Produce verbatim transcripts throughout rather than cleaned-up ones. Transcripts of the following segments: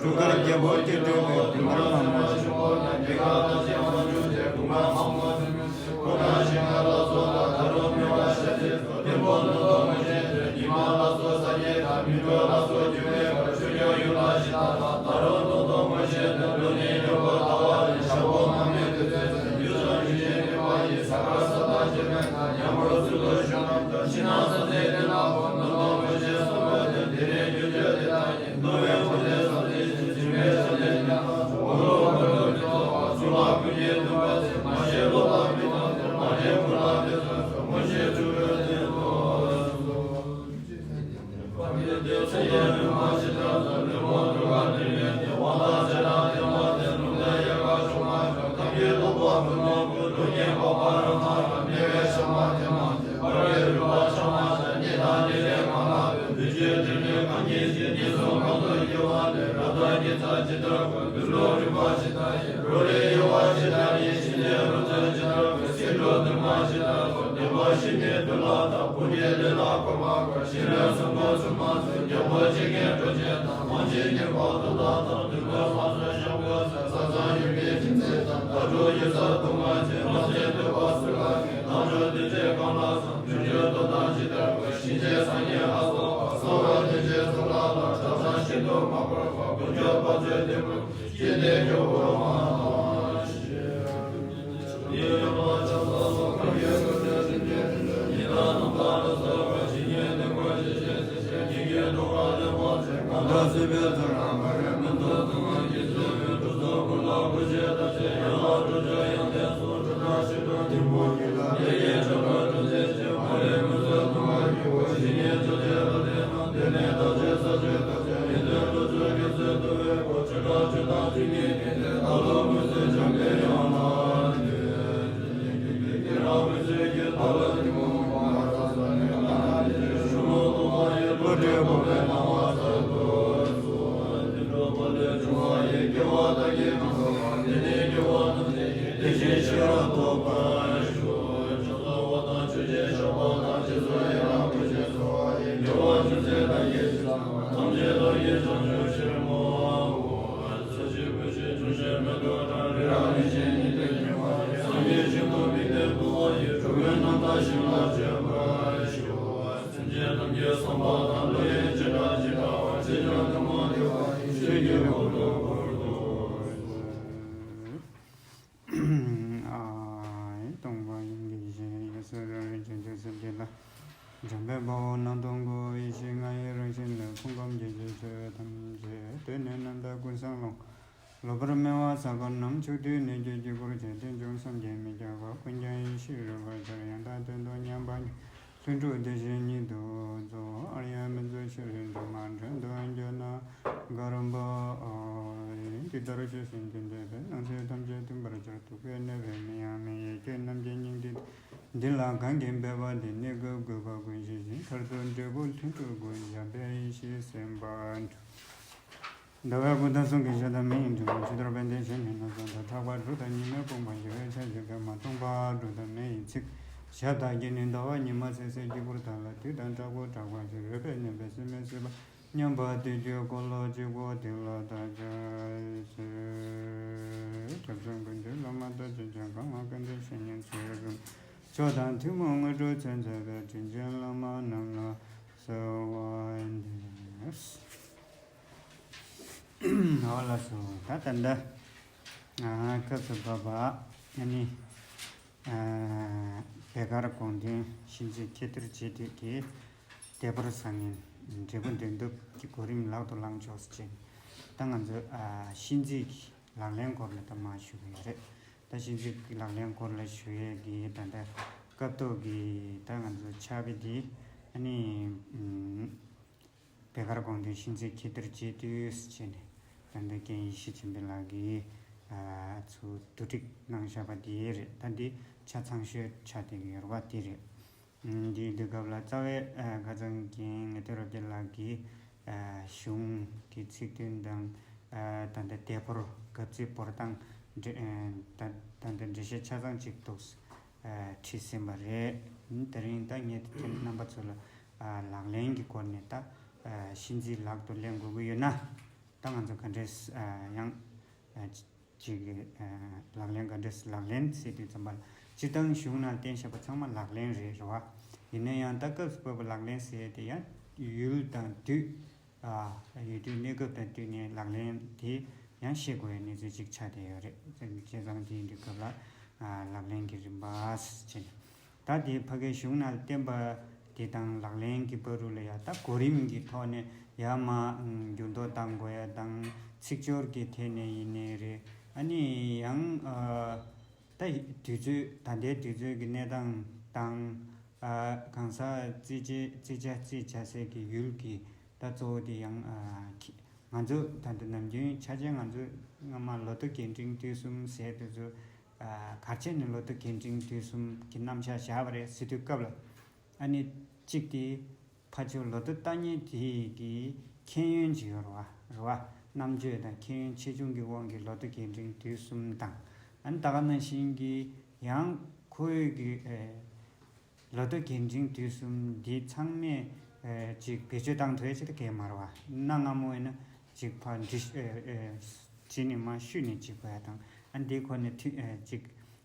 གྲུ་ཁར་རྒྱལ་པོ་སྐྱེ་སྤྲུལ་པའི་དུང་དཀར་མ་མོ། སྟོང་པ་ཉིད་ཀྱི་ཡེ་ཤེས་ཡོངས་སུ་རྫོགས་པའི་བྱང་ཆུབ་སེམས་དཔའ་ལ། འཇམ་དཔལ་དཔའ་བོས་སྣང་སྟོང་གི་ཡེ་ཤེས་ལྔ་ཡི་རང་བཞིན་ལས་ཕུང་ཁམས་སྐྱེ་མཆེད་ཆོས་ཐམས་ཅད་གདོད་ནས་རྣམ་དག་ཀུན་བཟང་ཀློང་། གློ་བུར་མེ་བ་ས་གར་ནམ་འཁྱུག་དུས་ནད་ཀྱི་དཀྱིལ་འཁོར་བཅས་རྟེན་འབྱུང་བསམ་གྱིས་མི་ཁྱབ་པ་ཀུན་ཀྱང་ཡེ་ཤེས་རོལ་པར་འཆར། ཡང་དག་དོན་དུ་མཉམ་པ་ཉིད། ལྷུན་གྲུབ་བདེ་གཤེགས་ཉིད་དུ་རྫོགས། ཨཱརྱ་མི་ཚོགས་ཤྲཱི་ཙམ་མ་འདྲེན་དུ་འགྱུར་ན་དགའ་རབ་འོ། འདི་ལྟར་ཆོས་སེམས་ཀྱི་འདུན་པས་སྣང་ཚུལ་ཐམས་ཅད་མཐུན་པར་སྦྱར། ཐུགས་ཀའི་གནས་པས་མི་གཡེང་མི་ཡི་གེ་རྣམ་བསྒྱིངས་སྙིང་ཏིག་འདི་ལ་གང་གིས་འབད་པ་དེས། གནས་སྐབས་དགོས་པ་ཀུན་ཞི་ཞིང་། མཐར་ཐུག་འབྲས་བུ་ལྷུན་གྲུབ་ཀུན། འཇམ་དཔལ་ཡེ་ཤེས་སེམས་དཔའ་འགྲུབ། ཟླ་བའི་སྐུ་དང་གསུང་གི་ཞབས་དང་མེ་ཡི་འབྲུ་དང་། ཆུ་གཏེར་དཔལ་ལྡན་ཞབས་ནི་སྣ་ཚོགས་དང་། ཕྲག་པ་དྲུག་དང་ཉི་མའི་དཔུང་པ། ཞི་བའི་ཆ་བཞག་པདྨ་སྟོང་པ་དྲུག་དང་མེ་ཡི་ཚིག་ཞབས་དང་རྒྱན་ནི་ཟླ་བ་ཉི་མ་སེར་སེར་དཀྱིལ་འཁོར་དག་ལ། དུས་དང་དྲག་པོ་དྲག་པ་བཞིན། རོལ་པས་མནན་པའི་སིལ་མས་སིལ་བ། མཉམ་པར་གཏད་རྒྱུའི་འཁོར་ལོ་གཅིག་པོ་དེ་ལ་བདག་ཅག་གིས། སྐྱབས་སུ་མགོན་དུ་བླ་མ་དང་། ཆོས་སྐྱོང་གང་ལ་བསྐང་གཏད་བཤེས་གཉེན་ཚུལ་ཁྲིམས། མཆོག་དང་ཐུན་མོང་དངོས་གྲུབ་མཚོན་མཛད་པའི། དྲིན་ཅན་བླ་མ་རྣམས་ལ་གསོལ་བ་འདེབས། འོ་ལགས་སོ། ད་ད་ལྟ་ཨ་སྐབས་སུ་བབ་པ་ཨ་ནི་ཨ་བེ་དཀར་དགོངས་དོན་གཤིན་རྗེ་མཁྱེན་གཏེར་རྗེ་བདུད་ཀྱི་བདེ་བར་བཟང་ངན་འབྲས་བུ་འདོད་འདོད་ཀྱི་གོ་རིམ་ལག་ཏུ་བླངས་ཆོག་ཟེར་བྱས། ད་ང་ཚོས་ཨ་གཤིན་རྗེ་གི་ལག་ལེན་སྐོར་ལ་ད་མར་ཞུ་གི་ཡོད་རེད། ད་གཤིན་རྗེ་གི་ལག་ལེན་སྐོར་ལ་ཞུ་ཡས་ཀྱི་ད་ལྟ་སྐབས་ཐོག་གི་ད་ང་ཚོ་ཕྱག་དཔེ་འདི་ཨ་ནི་ཨམ། བེ་དཀར་དགོངས་དོན་གཤིན་རྗེ་མཁྱེན་གཏེར་རྗེ་བདུད་ཟེར་བྱས་ནས་ད་ལྟ་རྒན་ཡེ་ཤེས་ཆོས་འཕེལ་ལགས་ཀྱིས་ཨ་ཚུར་བསྡུ་སྒྲིག་གནང་བཞག་པ་དེ་རེད། ད་འདི་ཆ་ཚང་ཤོས་ཆགས་བསྡད་ཀྱི་ཡོད་རེད་པ། དེ་རེད། ཨམ། འདིའི་དུས་སྐབས་ལ་རྩ་བའི་ཨ་ཁ་སང་རྒན་ངེས་དོན་རབ་རྒྱས་ལགས་ཀྱིས་ཨ་གཞུང་གི་ཚིག་དོན་དང་ཨ་ད་ལྟ་དེབ་ཕོར་གབ་ཚིག་འབོར་སྟངས་འགྲེ་ཨ་ད་ད་ལྟ་འགྲེལ་བཤད་ཆ་ཚང་ཅིག་འདུག་ཨ་བྲིས་ཟིན་པ་རེད། དེ་རིང་ད་ངས་དེ་རྣམ་པ་ཚོ་ལ་ཨ་ལག་ལེན་གྱི་སྐོར་ནས་ད་ཨ་གཤིན་རྗེ་ལག་ཏུ་ལེན་དགོས་ཀྱི་ཡོད་ན། ད་ང་ཚོ་ག་འདྲས་ཨ་ཡང་ཨ་ཅིག་ཨ་ལག་ལེན་ག་འདྲས་ལག་ལེན་ཟེར་དུས་ཙམ་པ་ལ་སྤྱིར་བཏང་གཞུང་ནང་བསྟན་བཞག་པ་ཚང་མ་ལག་ལེན་རེད། རེད་བ། ཡིན་ན་ཡང་ད་སྐབས་སུ་བབས་པ་ལག་ལེན་ཟེར་ཡས་དེ་ཡང་ཡུལ་དང་དུས་ཨ་ཡོད་དུས་གནས་སྐབས་དང་བསྟུན་ནས་ལག་ལེན་དེ་ཡང་ཤེས་དགོས་པའི་གནས་ཚུལ་ཅིག་ཆགས་བསྡད་ཡོད་རེད། བྱས་ཙང་དེའི་དུས་སྐབས་ལ་ཨ་ལག་ལེན་གྱི་རིམ་པ་ཟེར་བྱས་ནས། ད་དེ་ཕ་གིའི་གཞུང་ནང་བསྟན་པ་དེ་དང་ལག་ལེན་གྱི་བར་དུ་ལ་ཡ་ད་གོ་རིམ་གྱི་ཐོག་ནས་ཡར་མར་འགྱུར་ལྡོག་གཏང་དགོས་ཡ་དང་། ཚིག་སྦྱོར་གྱི་ཐད་ནས་ཡིན་ནའི་རེད། ཨ་ནི་ཡང་ཨ་ད་དུས་ཚོད་ད་ལྟའི་དུས་ཚོད་ཀྱི་གནས་སྟངས་དང་། ཨ་གང་ཟག་བརྩི་བྱ་བརྩི་བྱ་བརྩི་བྱ་སའི་གི་ཡུལ་གྱི་ད་གཙོ་བོ་དེ་ཡང་ཨ་ཁྱི་ང་ཚོ་ད་ལྟ་ནམ་རྒྱུན་ཆ་ཆེན་ང་ཚོ་སྔ་མ་ལོ་ཐོ་རྒྱས་འབྲིང་བསྡུས་གསུམ་ཟེར་དུས་ཚོ། ཨ་ག་རེ་བྱས་ནས་ལོ་ཐོ་རྒྱས་འབྲིང་བསྡུས་གསུམ་གྱི་རྣམ་གཞག་བཞག་པ་རེད་ཟེར་དུས་སྐབས་ལ། ཨ་ནི་གཅིག་དེ་ཕར་ཕྱོགས་ལོ་ཐོ་ལྟ་མཁན་དེ་གི་མཁྱེན་ཡོན་ཅིག་ཡོད་རེད་བ། རེད་བ། རྣམ་དཔྱོད་དང་མཁྱེན་ཡོན་ཆེ་ཆུང་གི་དབང་གིས་ལོ་ཐོ་རྒྱས་འབྲིང་བསྡུས་གསུམ་དང་། ཨ་ནི་ད་ག་ནང་བཞིན་གྱི་ཡང་ཁོ་བོས་ཀྱི་ཨེ་ལོ་ཐོ་རྒྱས་འབྲིང་བསྡུས་གསུམ་འདི་ཚང་མས་ཨེ་ཅིག་བེད་སྤྱོད་བཏང་ཐུབ་ཡ་ཅིག་ད་གས་མ་རེད་བ། གནའ་སྔ་མོ་ཡིན་ན་ཅིག་ཕར་འབྲི་ཨེ་ཨེ་བྲིས་ནས་མར་བཤུས་ནས་ཅིག་དགོས་ཡ་དང་། ཨ་ནི་འདི་ཁོ་ནས་མཐུན་ཨེ་ཅིག་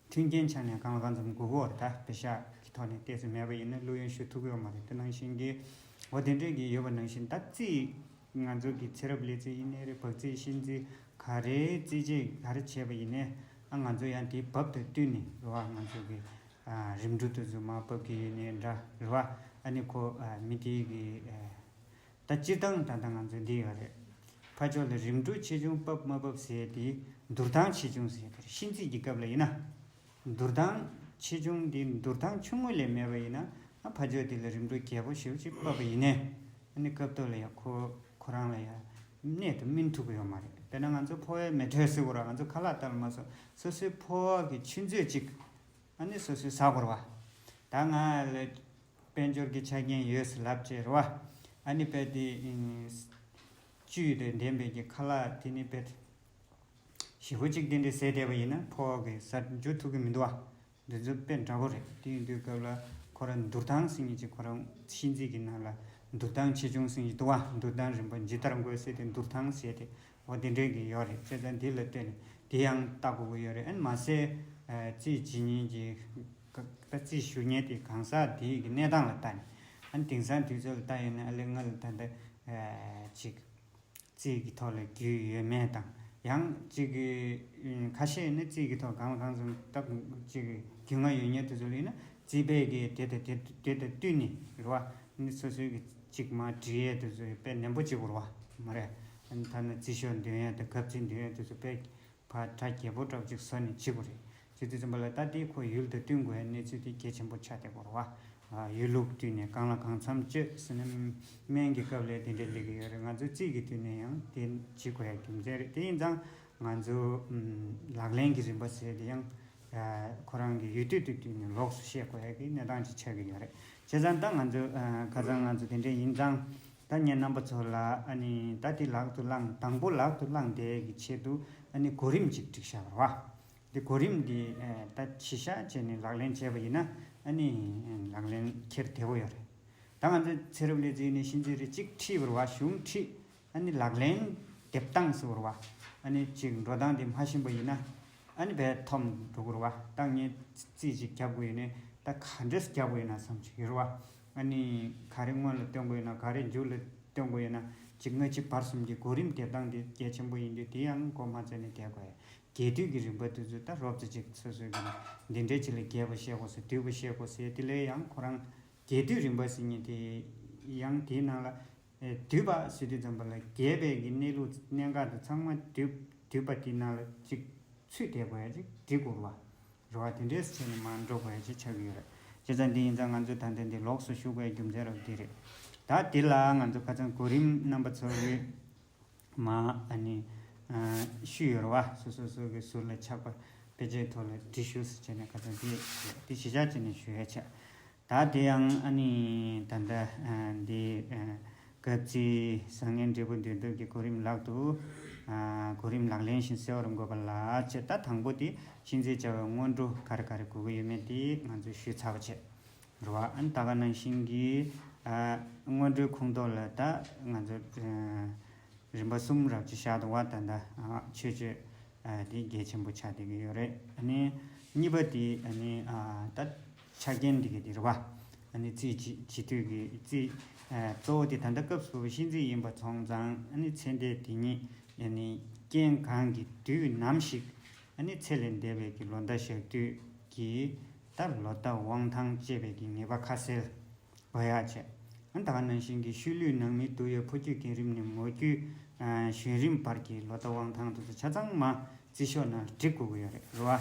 མཐུན་རྐྱེན་ཆ་ནས་གང་ལ་གང་འཚམ་དགོས་ཀྱི་ཡོད་རེད། ད་པེ་ཤག་གི་ཐོག་ནས་བལྟས་ཚེ་མེད་པ་ཡིན་ན་བླུ་ཡོན་ཞུ་ཐུབ་ཀྱི་ཡོད་མ་རེད། དེ་ནང་བཞིན་གྱི་འོ་དེ་འདྲས་ཀྱི་ཡོད་པ་ནང་བཞིན་ད་རྩིས་ ང་ཚོ་གི་ཚེ་རབས་ལས་ཚེ་ཡིན་ནའི་རེད། བག་ཚིགས་གཤིན་རྩིས་ག་རེ་རྩིས་རྗེས་ག་རེ་བྱས་པ་ཡིན་ནའི་ཨ་ང་ཚོ་ཡང་དེའི་བབ་དང་བསྟུན་ནས་རེད་བ། ང་ཚོ་གི་ཨ་རིམ་གྲོ་དེ་ཚོ་མར་བབས་ཀྱི་ཡོད་ནའི་འདྲ་རེད་བ། ཨ་ནི་ཁོ་ཨ་མི་དེ་གི་ཨ་ད་སྤྱིར་བཏང་ད་ལྟ་ང་ཚོ་འདི་ཡོད་རེད། ཕར་ཕྱོགས་ལ་རིམ་གྲོ་ཆེ་ཆུང་བབས་མ་བབས་ཟེར་དེ་འདུར་ཐང་ཆེ་ཆུང་ཟེར་དེ་རེད། གཤིན་རྩིས་ཀྱི་སྐབས་ལ་ཡིན་ན། འདུར་ཐང་ཆེ་ཆུང་དེ་འདུར་ཐང་ཆུང་ངུ་ལས་མེད་པ་ཡིན་ན་ཨ་ཕར་ཕྱོགས་དེ་ལ་རིམ་གྲོ་རྒྱས་པོ་ཞེ་པོ་ཅིག་བབས་པ་ཡིན་ནའི་ཨ་ནི་སྐབས་ཐོག་ལ་ཡང་ཁོ་ཁོ་རང་ལ་ཡང་གནད་དུ་སྨིན་ཐུབ་ཀྱི་ཡོད་མ་རེད། དཔེར་ན་ང་ཚོ་ཕོ་བའི་མེ་དྲོད་ཟེར་དགོས་ར། ང་ཚོ་ཁ་ལག་ལྟར་མ་སོང་སོ་སོའི་ཕོ་བ་གི་ཆུ་མཛོད་ཅིག་ཨ་ནི་སོ་སོས་ཟ་དགོས་ར་བ། ད་ང་ལ་དཔལ་འབྱོར་གྱི་ཆ་རྐྱེན་ཡོད་ཟེར་ལབ་བྱས་ར་བ། ཨ་ནི་དཔེ་དེ་བཅུད་དང་ལྡན་པའི་གི་ཁ་ལག་དེ་ནི་དཔེ་ཞེ་པོ་ཅིག་དེ་འདྲས་ཟས་བསྡད་པ་ཡིན་ན་ཕོ་བ་གི་ཟ་འཇུ་ཐུབ་ཀྱི་མི་འདུག་བ། འདི་ཚོ་དཔེ་འདྲ་པོ་རེད། དེ་ཡིན་དུས་སྐབས་ལ་ཁོ་རང་འདུར་ཐང་ཟེར་མཁན་ཅིག་ཁོ་རང་གཤིན་རྩིས་ཀྱི་ནང་ལ་འདུར་ཐང་ཆེ་ཆུང་ཟེར་མཁན་ཅིག་འདུག་བ། འདུར་ཐང་རིམ་པ་ཇི་ལྟར་འགོད་ཟེར་དེ་འདུར་ཐང་ཟེར་དེ་འོ་དེ་འདྲས་ཀྱི་ཡོད་རེད། བྱས་ཙང་འདི་ལ་ལྟོས་ནས་དེ་ཡང་ལྟ་དགོས་ཀྱི་ཡོད་རེད། ཨ་ནི་མ་ཟད་རྩིས་བྱེད་མཁན་གྱི་ད་རྩིས་ཞུ་མཁན་དེ་གང་ཟག་དེའི་གི་གནས་སྟངས་ལ་ལྟ་ནས། ཨ་ནི་དེང་སང་དུས་ཚོད་ལ་ལྟ་ཡོང་ན་ཨ་ལེ་ང་ལ་ད་ལྟ་ཅིག་རྩིས་ཀྱི་ཐོག་ལ་རྒྱུས་ཡོད་མེད་དང་། ཡང་གཅིག་གི་ཁ་ཤས་ནི་རྩིས་ཀྱི་ཐོག་གང་ལ་གང་འཚམ་ད་གཅིག་རྒྱུས་མངའ་ཡོད་མཁན་དེ་ཚོ་ལ་ཡིན་ན་རྩིས་པས་ཀྱི་དེ་དང་དེ་དེ་དང་བསྟུན་ནས་རེད་བ། ནི་སོ་སོའི་གི་གཅིག་མ་འབྲི་ཡས་དེ་ཚོ་དཔེ་ནན་པོ་བྱེད་དགོས་རེད་བ། མ་རེད། ཨ་ནི་ཐ་ན་རྩིས་ཤོག་འདོན་ཡས་དང་གབ་རྩིས་འདོན་ཡས་དེ་ཚོ་དཔེ་ཕར་གྲ་རྒྱས་པོ་འདྲ་པོ་ཅིག་བཟོ་ནས་བྱེད་དགོས་རེད། བྱེད་དུས་ཙམ་པ་ལ་ད་དེ་ཁོ་ཡུལ་དང་བསྟུན་དགོས་ཡ་གནས་ཚུལ་དེ་གལ་ཆེན་པོ་ཆགས་བསྡད་ཡོད་རེད་བ། ཡུལ་ལུགས་བསྟུན་ནས་གང་ལ་གང་འཚམ་སྤྱོད་ཟེར་ན་སྨན་གྱི་སྐབས་ལ་དེ་འདྲ་སླེབས་ཀྱི་ཡོད་རེད། ང་ཚོའི་རྩིས་ཀྱི་དུས་ནས་ཡང་དེ་བྱེད་དགོས་ཡ་རྒྱུ་མཚན་རེད། དེ་ཡིན་ཙང་ང་ཚོ་ལག་ལེན་གྱི་རིམ་པ་ཟེར་དེ་ཡང་ཁོ་རང་གི་ཡུལ་དུས་དང་བསྟུན་ནས་ལོགས་སུ་བཤད་དགོས་ཡ་གི་གནས་སྟངས་ཅིག་ཆགས་ཀྱི་ཡོད་རེད། བྱས་ཙང་ད་ང་ཚོ་ཁ་སང་ང་ཚོ་དེ་འདྲ་ཡིན་ཙང་། ད་ངས་རྣམ་པ་ཚོ་ལ་ཨ་ནི་ད་དེ་ལག་ཏུ་བླངས། དང་པོ་ལག་ཏུ་བླངས་དེ་གི་ཆེད་དུ་ཨ་ནི་གོ་རིམ་ཅིག་བསྒྲིགས་བཞག་པ་རེད་བ། འདི་གོ་རིམ་འདི་ད་གཞི་བཞག་བྱས་ནས་ལག་ལེན་བྱས་པ་ཡིན་ན་ཨ་ནི་ལག་ལེན་འཁྱེར་བདེ་པོ་ཡོད་རེད། ད་ང་ཚོ་ཚེ་རབས་ལས་རྩིས་ནས་གཤིན་རྩིས་རེ་གཅིག་ཁྲིད་པ་རེད་བ། གཞུང་ཁྲིད། ཨ་ནི་ལག་ལེན་འདེབས་སྟངས་ཟེར་བ་རེད་བ། ཨ་ནི་ཅིག་འགྲོ་སྟངས་འདི་མ་ཤེས་པ་ཡིན་ན་ཨ་ནི་བས་འཐོམ་འགྲོ་གི་རེད་བ། ད་ངས་རྩིས་ཅིག་རྒྱབ་དགོས་ཡོད་ནས་ད་ག་འདྲས་རྒྱབ་དགོས་ཡོད་ན་བསམ་གྱི་ཡོད་རེད་བ། ཨ་ནི་ག་རེ་སྔོན་ལ་སྟོན་དགོས་ཡོད་ན། ག་རེ་མཇུག་ལ་སྟོན་དགོས་ཡོད་ན། གཅིག་སྔ་ཕྱི་བར་གསུམ་གྱི་གོ་རིམ་དེབ་སྟངས་དེ་གལ་ཆེན་པོ་ཡིན་དུས་དེ་ཡང་མགོ་མ་ཚོས་ནས་བསྡད་དགོས། རྒྱས་བསྡུས་ཀྱི་རིམ་པ་དེ་ཚོ་ད་རོབ་ཙམ་ཅིག་སོ་སོའི་གི་འདི་འདྲའི་ཅིག་ལ་རྒྱས་པ་བཤད་དགོས་ཟེར། བསྡུས་པ་བཤད་དགོས་ཟེར། དེ་ལས་ཡང་ཁོ་རང་རྒྱས་བསྡུས་རིམ་པ་ཟེར་མཁན་དེ་ཡང་དེའི་ནང་ལ་བསྡུས་པ་ཟེར་དུས་ཙམ་པ་ལ་རྒྱས་པའི་གི་གནས་ལུགས་གནད་འགག་དེ་ཚང་མ་བསྡུས་བསྡུས་པ་དེའི་ནང་ལ་ཅིག་ཚུད་བསྡད་དགོས་ཡ་ཅིག་འབྲི་དགོས་རེད་བ། རེད་བ། དེ་འདྲས་བྱས་ནས་མར་འགྲོ་དགོས་ཡ་ཅིག་ཆགས་ཀྱི་ཡོད་རེད། བྱས་ཙང་འདི་ཡིན་ཙང་ང་ཚོས་ད་ལྟ་འདི་ལོགས་སུ་ཞུ་དགོས་ཡ་རྒྱུ་མཚན་རབ་འདི་རེད། ད་འདི་ལ་ང་ཚོ་ཁ་སང་གོ་རིམ་རྣམ་པ་ཚོ་ལ་མ་ཨ་ནི་ཨ་ཞུས་ཡོད་རེད་བ། སོ་སོ་སོ་གི་ཟུར་ལ་ཆགས་པ་དཔེ་ཆའི་ཐོག་ལ་བྲིས་ཞུ་ཟེར་བྱས་ནས་ཁ་སང་འདི་འདི་གཞི་བཞག་བྱས་ནས་ཞུ་ཡ་ཆགས། ད་དེ་ཡང་ཨ་ནི་ད་ལྟ་ཨ་འདི་ཨ་གབ་ཚིག་བཟང་ངན་འབྲས་བུ་འདོད་འདོད་ཀྱི་གོ་རིམ་ལག་ཏུ་ཨ་གོ་རིམ་ལག་ལེན་བཞིན་གསལ་བར་འགོད་པ་ལ་བྱེད། ད་དང་པོ་དེ་གཤིན་རྩིས་བྱ་བའི་སྔོན་འགྲོ་ག་རེ་ག་རེ་དགོས་ཀྱི་ཡོད་མེད་དེ་ང་ཚོས་ཞུས་ཚར་བ་བྱེད་རེད་བ། ཨ་ནི་ད་ག་ནང་བཞིན་གྱི་ཨ་སྔོན་འགྲོའི་ཁོངས་གཏོགས་ལ་ད་ང་ཚོ་ཨ་རིམ་པ་གསུམ་རབ་ཅིག་བཞག་འདུག་བ། ད་ལྟ་ཨ་ཆོས་སྤྱོད་ཨ་དེ་གལ་ཆེན་པོ་ཆགས་བསྡད་ཀྱི་ཡོད་རེད། ཨ་ནི་གཉིས་པ་དེ་ཨ་ནི་ཨ་ད་ཆ་རྐྱེན་འདི་ག་དེ་རེད་བ། ཨ་ནི་རྩིས་བྱེད་བྱེད་དུས་ཀྱི་རྩིས་ཨ་གཙོ་བོ་དེ་ད་ལྟ་སྐབས་སུ་བབ་པའི་གཤིན་རྩིས་ཡིན་པ་སོང་ཙང་ཨ་ནི་ཚེ་འདས་དེ་ཉིད་ཨ་ནི་རྐྱེན་གང་གིས་དུས་ནམ་ཞིག་ཨ་ནི་ཚེ་ལས་འདས་པའི་གི་ལོ་ཟླ་ཞག་དུས་ཀྱི་ད་ལོ་ཟླ་དབང་ཐང་བཅས་པའི་གི་ངེས་པ་ཁ་གསལ། བ་ཡག་བྱས། ཨ་ད་ག་ནང་བཞིན་གྱི་ཤུལ་ལུས་ནང་མི་དུ་ཡོད་ཕོ་རྒྱུད་རྒན་རིམས་ནས་མོ་རྒྱུད་ཨ་གཞོན་རིམས་བར་གྱི་ལོ་ཟླ་དབང་ཐང་དེ་ཚོ་ཆ་ཚང་མ་རྩིས་ཤོག་ནང་བྲིས་དགོས་ཀྱི་ཡོད་རེད། རེད་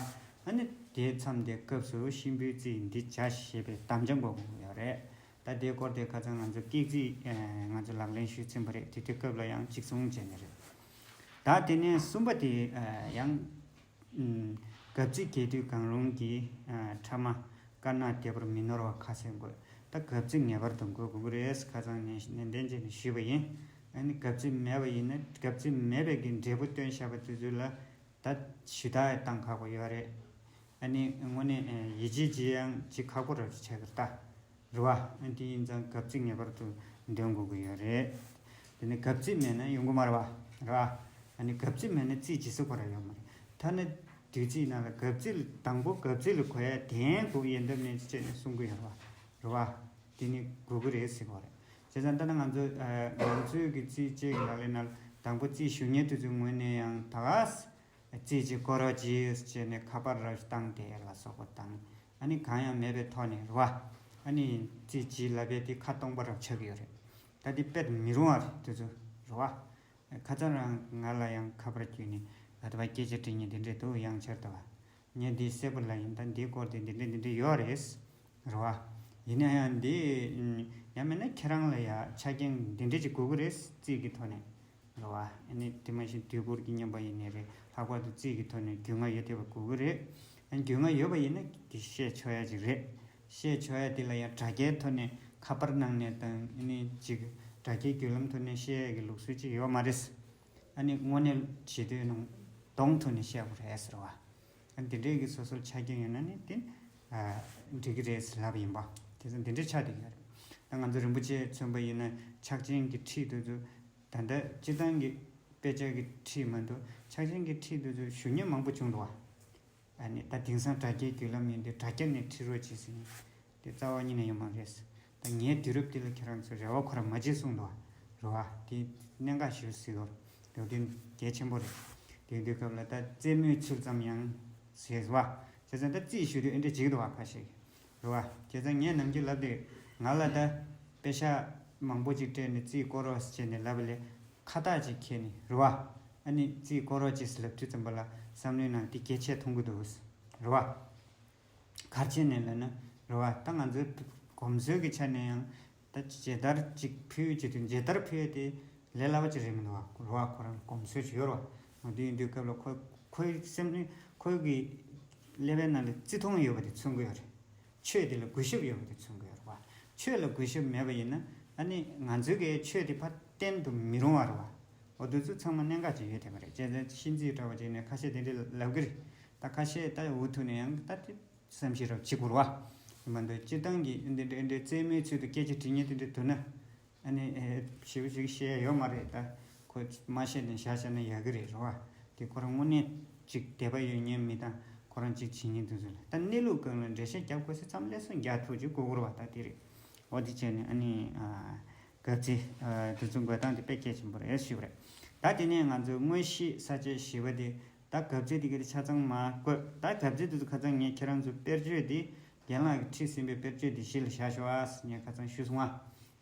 བ། ཨ་ནི་དེ་མཚམས་དེ་སྐབས་སུ་གཤིན་པོའི་རྩིས་འདི་བྱ་ཞེས་པའི་དམ་བཅའ་འགོད་དགོས་ཀྱི་ཡོད་རེད། ད་དེའི་སྐོར་དེ་ཁ་སང་ང་ཚོ་སྐེག་རྩིས་ཨ་ང་ཚོ་ལག་ལེན་ཞུས་ཚར་བ་རེད། དེ་དུས་སྐབས་ལ་ཡང་གཅིག་མཚུངས་བྱས་ནས་རེད། ད་དེ་ནས་གསུམ་པ་དེ་ཨ་ཡང་། གབ་ཚིག་རྒྱས་བསྡུས་གང་རུང་གི་ཨ་ཕྲ་མ་དཀར་ནག་བདེ་བར་མི་ནོར་བ་ཁ་གསལ་འགོད། ད་གབ་ཚིག་ངེས་པར་དུ་འགོད་དགོས་ཀྱི་རེད། ཁ་སང་ནས་ནན་ཏན་བྱས་ནས་ཞུས་པ་ཡིན། ཨ་ནི་གབ་ཚིག་མེད་པ་ཡིན་ན་གབ་ཚིག་མེད་པའི་གི་འབྲས་བུ་སྟོན་བཞག་པ་དེ་ཚོ་ལ་ད་ཞུ་དག་བཏང་ཁག་པོ་ཡོད་རེད། ཨ་ནི་དངོས་གནས་ཡིད་ཆེས་བྱེད་ཡང་ཅིག་ཁག་པོ་རབ་ཅིག་ཆགས་ཀྱི་རེད་ད། རེད་བ། ཨ་དེ་ཡིན་ཙང་གབ་ཚིག་ངེས་པར་དུ་འདོན་དགོས་ཀྱི་ཡོད་རེད། དེ་ནི་གབ་ཚིག་མེད་ན་ཡོང་གི་མ་རེད་བ། རེད་བ། ཨ་ནི་གབ་ཚིག་མེད་ན་རྩིས་བྱེད་ས་ཁོ་རང་ཡོད་མ་རེད། ཐ་ན་བདུད་རྩིའི་ནང་ལ་གབ་ཚིག་དང་པོ་གབ་ཚིག་ལ་གོ་ཡ་དན་དགོས་ཡོད་འདབ་མེད་ཅེས་ནས་གསུང་གི་ཡོད་རེད་བ། རེད་བ། དེ་ནི་དགོས་ཀྱི་རེད་ཟེར་གི་རེད། བྱས་ཙང་ད་ལྟ་ང་ཚོ་ཨ་ང་ཚོའི་གི་རྩིས་གཅིག་ལག་ལེན་ནང་དང་པོ་རྩིས་ཞུ་མཁན་དེ་ཚོའི་ངོས་ནས་ཡང་ད་ག་རྩིས་གཅིག་སྐོར་རོགས་གྱིས་བྱས་ནས་ཁ་པར་ར་བཏང་དེ་ལ་སོགས་པ་དང་། ཨ་ནི་གང་ཡང་མེད་པའི་ཐོག་ནས་རེད་བ། ཨ་ནི་རྩིས་གཅིག་ལབ་པའི་དེ་ཁ་སྟོང་པ་རབ་ཆགས་ཀྱི་ཡོད་རེད། ད་དེ་དཔེ་མི་རུང་བ་རེད་དེ་ཚོ་རེད་བ། ཁ་སང་རང་ང་ལ་ཡང་ཁ་པར་བརྒྱུད་ནས་ད་ལྟ་བ་སྐད་ཆ་དྲི་མཁན་དེ་འདྲས་འདུག་ཡང་ཆར་ལྟ་བ། ངས་འདི་གསལ་པོ་ལ་ཡིན་ད་འདིའི་སྐོར་དེ་འདི་འདྲས་འདི་འདྲས་ཡོད་རེད། རེད་བ། ཡིན་ན་ཡང་འདི་ཡང་མིན་ན་ཁྱེད་རང་ལ་ཡ་ཆ་རྐྱེན་འདི་འདྲས་ཅིག་དགོས་ཀྱི་རེད་རྩིས་ཀྱི་ཐོག་ནས། རེད་བ། ཨ་ནི་དེ་མ་གཞི་དུས་འཁོར་གྱི་མཉམ་པ་ཡིན་ནའི་རེད། ལྷག་པར་དུ་རྩིས་ཀྱི་ཐོག་ནས་རྒྱུས་མངའ་ཡོད་བསྡད་པ་དགོས་ཀྱི་རེད། ཨ་ནི་རྒྱུས་མངའ་ཡོད་པ་ཡིན་ན་དེ་བཤད་ཆོག་ཡ་ཅིག་རེད། བཤད་ཆོག་ཡ་དེ་ལ་ཡང་དྲ་རྒྱའི་ཐོག་ནས་ཁ་པར་ནང་ནས་དང་ཨ་ནི་ཅིག་དྲ་རྒྱའི་བརྒྱུད་ལམ་ཐོག་ནས་བཤད་ཡ་གི་ལུགས་སྲོལ་ཅིག་ཡོད་མ་རེད། ཨ་ནི་དངོས་གནས་བྱེད་དུས་ནང་གདོང་ཐོག་ནས་བཤད་དགོས་རེད་ཟེར་བ། ཨ་ནི་དེ་འདྲའི་གི་སོ་སོར་ཆ་རྐྱེན་ཡོད་ན་ནི་དེ་ཨ་འགྲིག་གི་རེད་ཟེར་ལབ་ཡིན་པ། དེ་ཚོ་འདི་འདྲའི་ཆ་དེ་ཡོད་རེད། ད་ང་ཚོ་རིན་པོ་ཆེ་མཚོན་པ་ཡིན་ན་ཆག་ཆེན་གྱི་ཁྲིད་དུ་ཚོ། ད་ལྟ་སྤྱི་བཏང་གི་དཔེ་ཆ་གི་ཁྲིད་མ་གཏོགས་ཆག་ཆེན་གྱི་ཁྲིད་དུ་ཚོ་ཞུ་མཁན་མང་པོ་བྱུང་འདུག་བ། ཨ་ནི་ད་དེང་སང་དྲ་རྒྱའི་བརྒྱུད་ལམ་ཡིན་དུས་དྲ་རྒྱ་ནས་ཁྲིད་རོགས་བྱེད་ཟེར་ནས་དེ་རྩ་བ་ཉིད་ནས་ཡོད་མ་རེད། ད་ངའི་དུས་རབས་འདི་ལ་ཁྱེད་རང་ཚོས་རེ་བ་ཁོ་རང་མ་བྱེད་གསུངས་འདུག་བ། རེད་བ། དེ་གནད་འགག་ཞིག་ཟེར་གོ། དེ་དོན་གལ་ཆེན་པོ་རེད། དེ་དུས་སྐབས་ལ་ད་རྩེད་མོའི་ཚུལ་ཙམ་ཡང་ཟེར་བ། བྱས་ཙང་ད་རྩིས་ཞུ་དུས་ཨེ་འདྲ་བྱེད་ཀྱི་འདུག་བ་ཁ་ཤས་ཀྱིས། རེད་བ། བྱས་ཙང་ངས་ནམ་རྒྱུན་ལབ་དུས་ང་ལ་ད་དཔེ་ཤག་མང་པོ་ཅིག་སྤྲད་ནས་རྩིས་སྐོར་རོགས་ཟེར་བྱས་ནས་ལབ་པ་ལས་ཁ་བཏགས་ཅིག་ཁྱེར་ནས་རེད་བ། ཨ་ནི་རྩིས་སྐོར་རོགས་ཅིག་ཟེར་ལབ་དུས་ཙམ་པ་ལ་བསམ་བློའི་ནང་དེ་གལ་ཆེ་མཐོང་གི་འདུག་རེད་བ། ག་རེ་བྱས་ནས་ལབ་ན་རེད་བ། ད་ང་ཚོའི་གོམས་སྲོལ་གྱི་ཆ་ནས་ཡང་ད་མཇལ་དར་ཅིག་ཕུལ་བྱེད་དུས་མཇལ་དར་ཕུལ་ཡས་དེ་ལས་སླ་བ་ཅིག་རེད་མི་འདུག་བ། རེད་བ། ཁོ་རང་གོམས་སྲོལ་ཅིག་ཡོད་རེད་བ། འོ་དེ་ཡིན་དུས་སྐབས་ལ་ཁོ་ཁོའི་སེམས་ནི་ཁོའི་གི་ཀླད་པའི་ནང་ལ་བརྩི་མཐོང་ཡོད་པ་དེ་མཚོན་གྱི་ཡོད་རེད། ཆོས་དེ་ལ་གུས་ཞབས་ཡོད་པ་དེ་མཚོན་གྱི་ཡོད་རེད་བ། ཆོས་ལ་གུས་ཞབས་མེད་པ་ཡིན་ན་ཨ་ནི་ང་ཚོའི་གི་ཆོས་དེ་ཕར་བསྟན་དུ་མི་རུང་བ་རེད་བ། འོ་དེ་ཚོ་ཚང་མ་གནད་འགག་ཅིག་ཡོད་བསྡད་པ་རེད། བྱས་ཙང་ཤིན་ཙིའི་གྲྭ་པ་ཅིག་ནས་ཁ་ཤས་དེ་འདྲ་ལབ་གི་རེད། ད་ཁ་ཤས་ད་འུ་ཐུག་ནས་ཡང་ད་དེ་བསམ་ཤེས་རབ་བྱེད་དགོས་རེད་བ། མ་གཏོགས་སྤྱིར་བཏང་གི་འདི་འདྲ་འདྲ་རྩེད་མོའི་ཚུལ་དུ་སྐད་ཆ་དྲི་མཁན་དེ་འདྲ་འདུག་ན། ཨ་ནི་ཨེ་ཞེ་པོ་ཞིག་བཤད་ཡ་ཡོད་མ་རེད། ད་ཁོ་མ་བཤད་ནས་བཞག་བཞག་ན་ཡག་གི་རེད་རེད་བ། དེ་ཁོ་རང་དངོས་གནས་ཅིག་དད་པ་ཡོད་མཁན་མི་དང་ཁོ་རང་ཅིག་བྱེད་མཁན་དེ་ཚོ་ལ་ད་གནས་ལུགས་སྒང་ལ་འགྲེལ་བཤད་རྒྱབ་དགོས་ས་ཙམ་ལས་སུ་རྒྱག་ཐུབ་ཅིག་དགོས་ཀྱི་རེད་བ། ད་དེ་རེད། འོ་དེ་བྱས་ནས་ཨ་ནི་ཨ་གབ་ཚིག་ཨ་དེ་ཚོ་འགོད་སྟངས་དེ་དཔེ་གལ་ཆེན་པོ་རེད་ཞུས་པ་རེད། ད་དེ་ནས་ང་ཚོའི་དངོས་གཞི་ས་བཅད་བཞི་པ་དེ་ད་གབ་ཚིག་དེ་ག་དེ་ཆ་ཚང་མ་བཀོད། ད་གབ་ཚིག་དེ་ཚོ་ཁ་སང་ངས་ཁྱེད་རང་ཚོའི་དཔེར་བརྗོད་དེ་རྒན་ལགས་ཀྱིས་ཁྲིད་ཟིན་པའི་དཔེར་བརྗོད་དེ་གཞི་ལ་བཞག་ཤོག་ཨ་ཟེར་ངས་ཁ་སང་ཞུས་སོང་ཨ།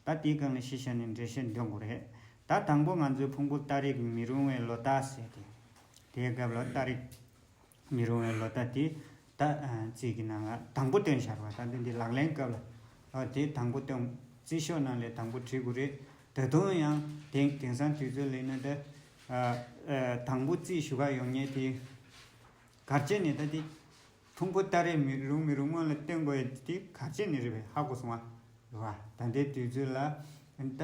ད་དེའི་སྒང་ལ་གཞི་བཞག་ནས་འགྲེལ་བཤད་འདོན་དགོས་རེད། ད་དང་པོ་ང་ཚོའི་ཕུང་པོ་སྟ་རེ་གི་མི་རུང་བའི་ལོ་རྟགས་ཟེར་ཏེ། དེའི་སྐབས་ལ་སྟ་རེ་མི་རུང་བའི་ལོ་རྟགས་དེ་ད་རྩིས་ཀྱི་ནང་ལ་དང་པོ་བཏོན་བཞག་པ། ད་འདི་འདི་ལག་ལེན་སྐབས་ལ་ཨ་དེ་དང་པོ་བཏོན། རྩིས་ཤོག་ནང་ལས་དང་པོ་བྲིས་དགོས་རེད། ད་དུང་ཡང་དེང་དེང་སང་དུས་ཚོད་ལ་ཡིན་ན་ད་ཨ་ཨ་དང་པོ་རྩིས་ཞུ་ག་ཡོང་མཁན་དེ་ག་རེ་བྱས་ནས་ད་དེ་ཕུང་པོ་སྟ་རེ་མི་རུང་མི་རུང་སྔོན་ལ་བཏོན་དགོས་ཡ་དེ་ག་རེ་བྱས་ནས་རེད་པས། ཧ་གོ་སོང་ང་། རེད་བ། ད་ལྟའི་དུས་ཚོད་ལ་ད་ད་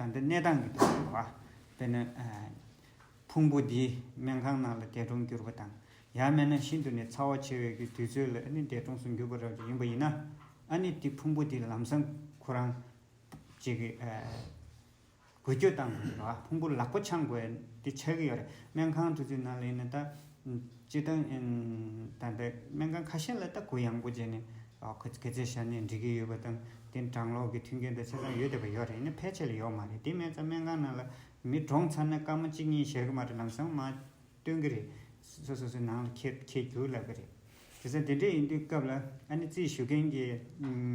ལྟ་གནས་སྟངས་ཀྱི་ཐོག་ནས་རེད་བ། དཔེར་ན་ཨ་ཕུང་པོ་འདི་སྨན་ཁང་ནང་ལ་འདས་གྲོངས་གྱུར་པ་དང་ཡང་མིན་ན་ཤིན་ཏུ་ནས་ཚ་བ་ཆེ་བའི་གི་དུས་ཚོད་ལ་ཨ་ནི་འདས་གྲོངས་སུ་གྱུར་པ་རབ་ཅིག་ཡིན་པ་ཡིན་ན་ཨ་ནི་དེ་ཕུང་པོ་འདི་ལམ་སང་ཁོ་རང་ཅིག་གི་ཨ་འགུལ་སྐྱོད་བཏང་དགོས་རེད་བ། ཕུང་པོ་ལག་པ་འཆང་དགོས་འདི་ཆགས་ཀྱི་ཡོད་རེད། སྨན་ཁང་དེ་ཚོའི་ནང་ལ་ཡིན་ན་ད་སྤྱིར་བཏང་ད་ལྟ་སྨན་ཁང་ཁ་ཤས་ལ་ད་གུ་ཡངས་པོ་བྱས་ནས་ཨ་ག་ཚད་བཞག་ནས་འགྲིག་གི་ཡོད་པ་དང་དེ་གྲང་གློག་གི་མཐུན་རྐྱེན་དང་ཆ་ཚང་ཡོད་བསྡད་པ་ཡོད་རེད། ཡིན་ན་ཕལ་ཆེར་ལ་ཡོད་མ་རེད། དེ་མེད་ཙང་སྨན་ཁང་ནང་ལ་མི་གྲོངས་ཚར་ན་སྐར་མ་གཅིག་གཉིས་བཞག་གི་མ་རེད། ལམ་སང་མར་སྟོན་གྱི་རེད། སོ་སོ་སོའི་ནང་ལ་ཁྱེར་ཁྱེར་རྒྱུགས་ལབ་ཀྱི་རེད། དེ་ཚོ་དེ་འདྲས་ཡིན་དུས་སྐབས་ལ་ཨ་ནི་རྩིས་ཞུ་མཁན་གྱིས་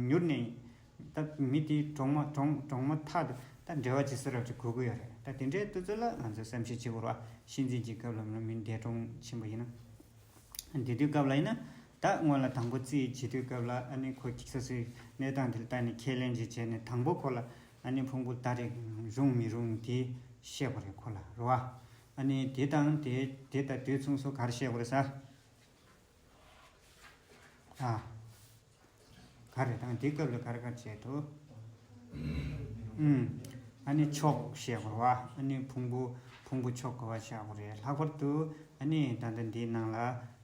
མྱུར་ནས་ད་མི་དེ་གྲོངས་མ་གྲོངས་གྲོངས་མ་ཐག་ཏུ་ད་འབྲེལ་བ་བྱེད་ས་རབ་ཅིག་དགོས་ཀྱི་ཡོད་རེད། ད་དེ་འདྲས་དུས་ཚོད་ལ་ང་ཚོས་བསམ་ཤེས་བྱེད་དགོས་རེད་བ། གཤིན་རྩིས་ཀྱི་སྐབས་ལ་མི་འདས་གྲོངས་ཕྱིན་པ་ཡིན་ན། དེ་དུས་སྐབས་ལ་ཡིན་ན་ད་སྔོན་ལ་དང་པོ་རྩིས་བྱེད་དུས་སྐབས་ལ་ཨ་ནི་ཁོ་སོ་སོའི་གནས་སྟངས་དེ་ལ་ལྟ་ནས་ཁས་ལེན་ཅིག་བྱས་ནས་དང་པོ་ཁོ་ལ་ཨ་ནི་ཕུང་པོ་སྟ་རེ་རུང་མི་རུང་དེ་བཤད་པ་རེད་ཁོ་ལ་རེད་བ། ཨ་ནི་དེ་དང་དེ་དེ་ལྟ་དུས་མཚུངས་སུ་ག་རེ་བཤད་པ་རེད་ཟེར། ཨ། ག་རེ་དང་དེ་སྐབས་ལ་ག་རེ་ག་རེ་བྱས་འདུག་ཨུམ། ཨ་ནི་ཕྱོགས་བཤད་དགོས་རེད་བ། ཨ་ནི་ཕུང་པོ་ཕུང་པོ་ཕྱོགས་ག་བ་བཞག་དགོས་རེད། ལྷག་པར་དུ་ཨ་ནི་ད་ལྟ་འདིའི་ནང་ལ་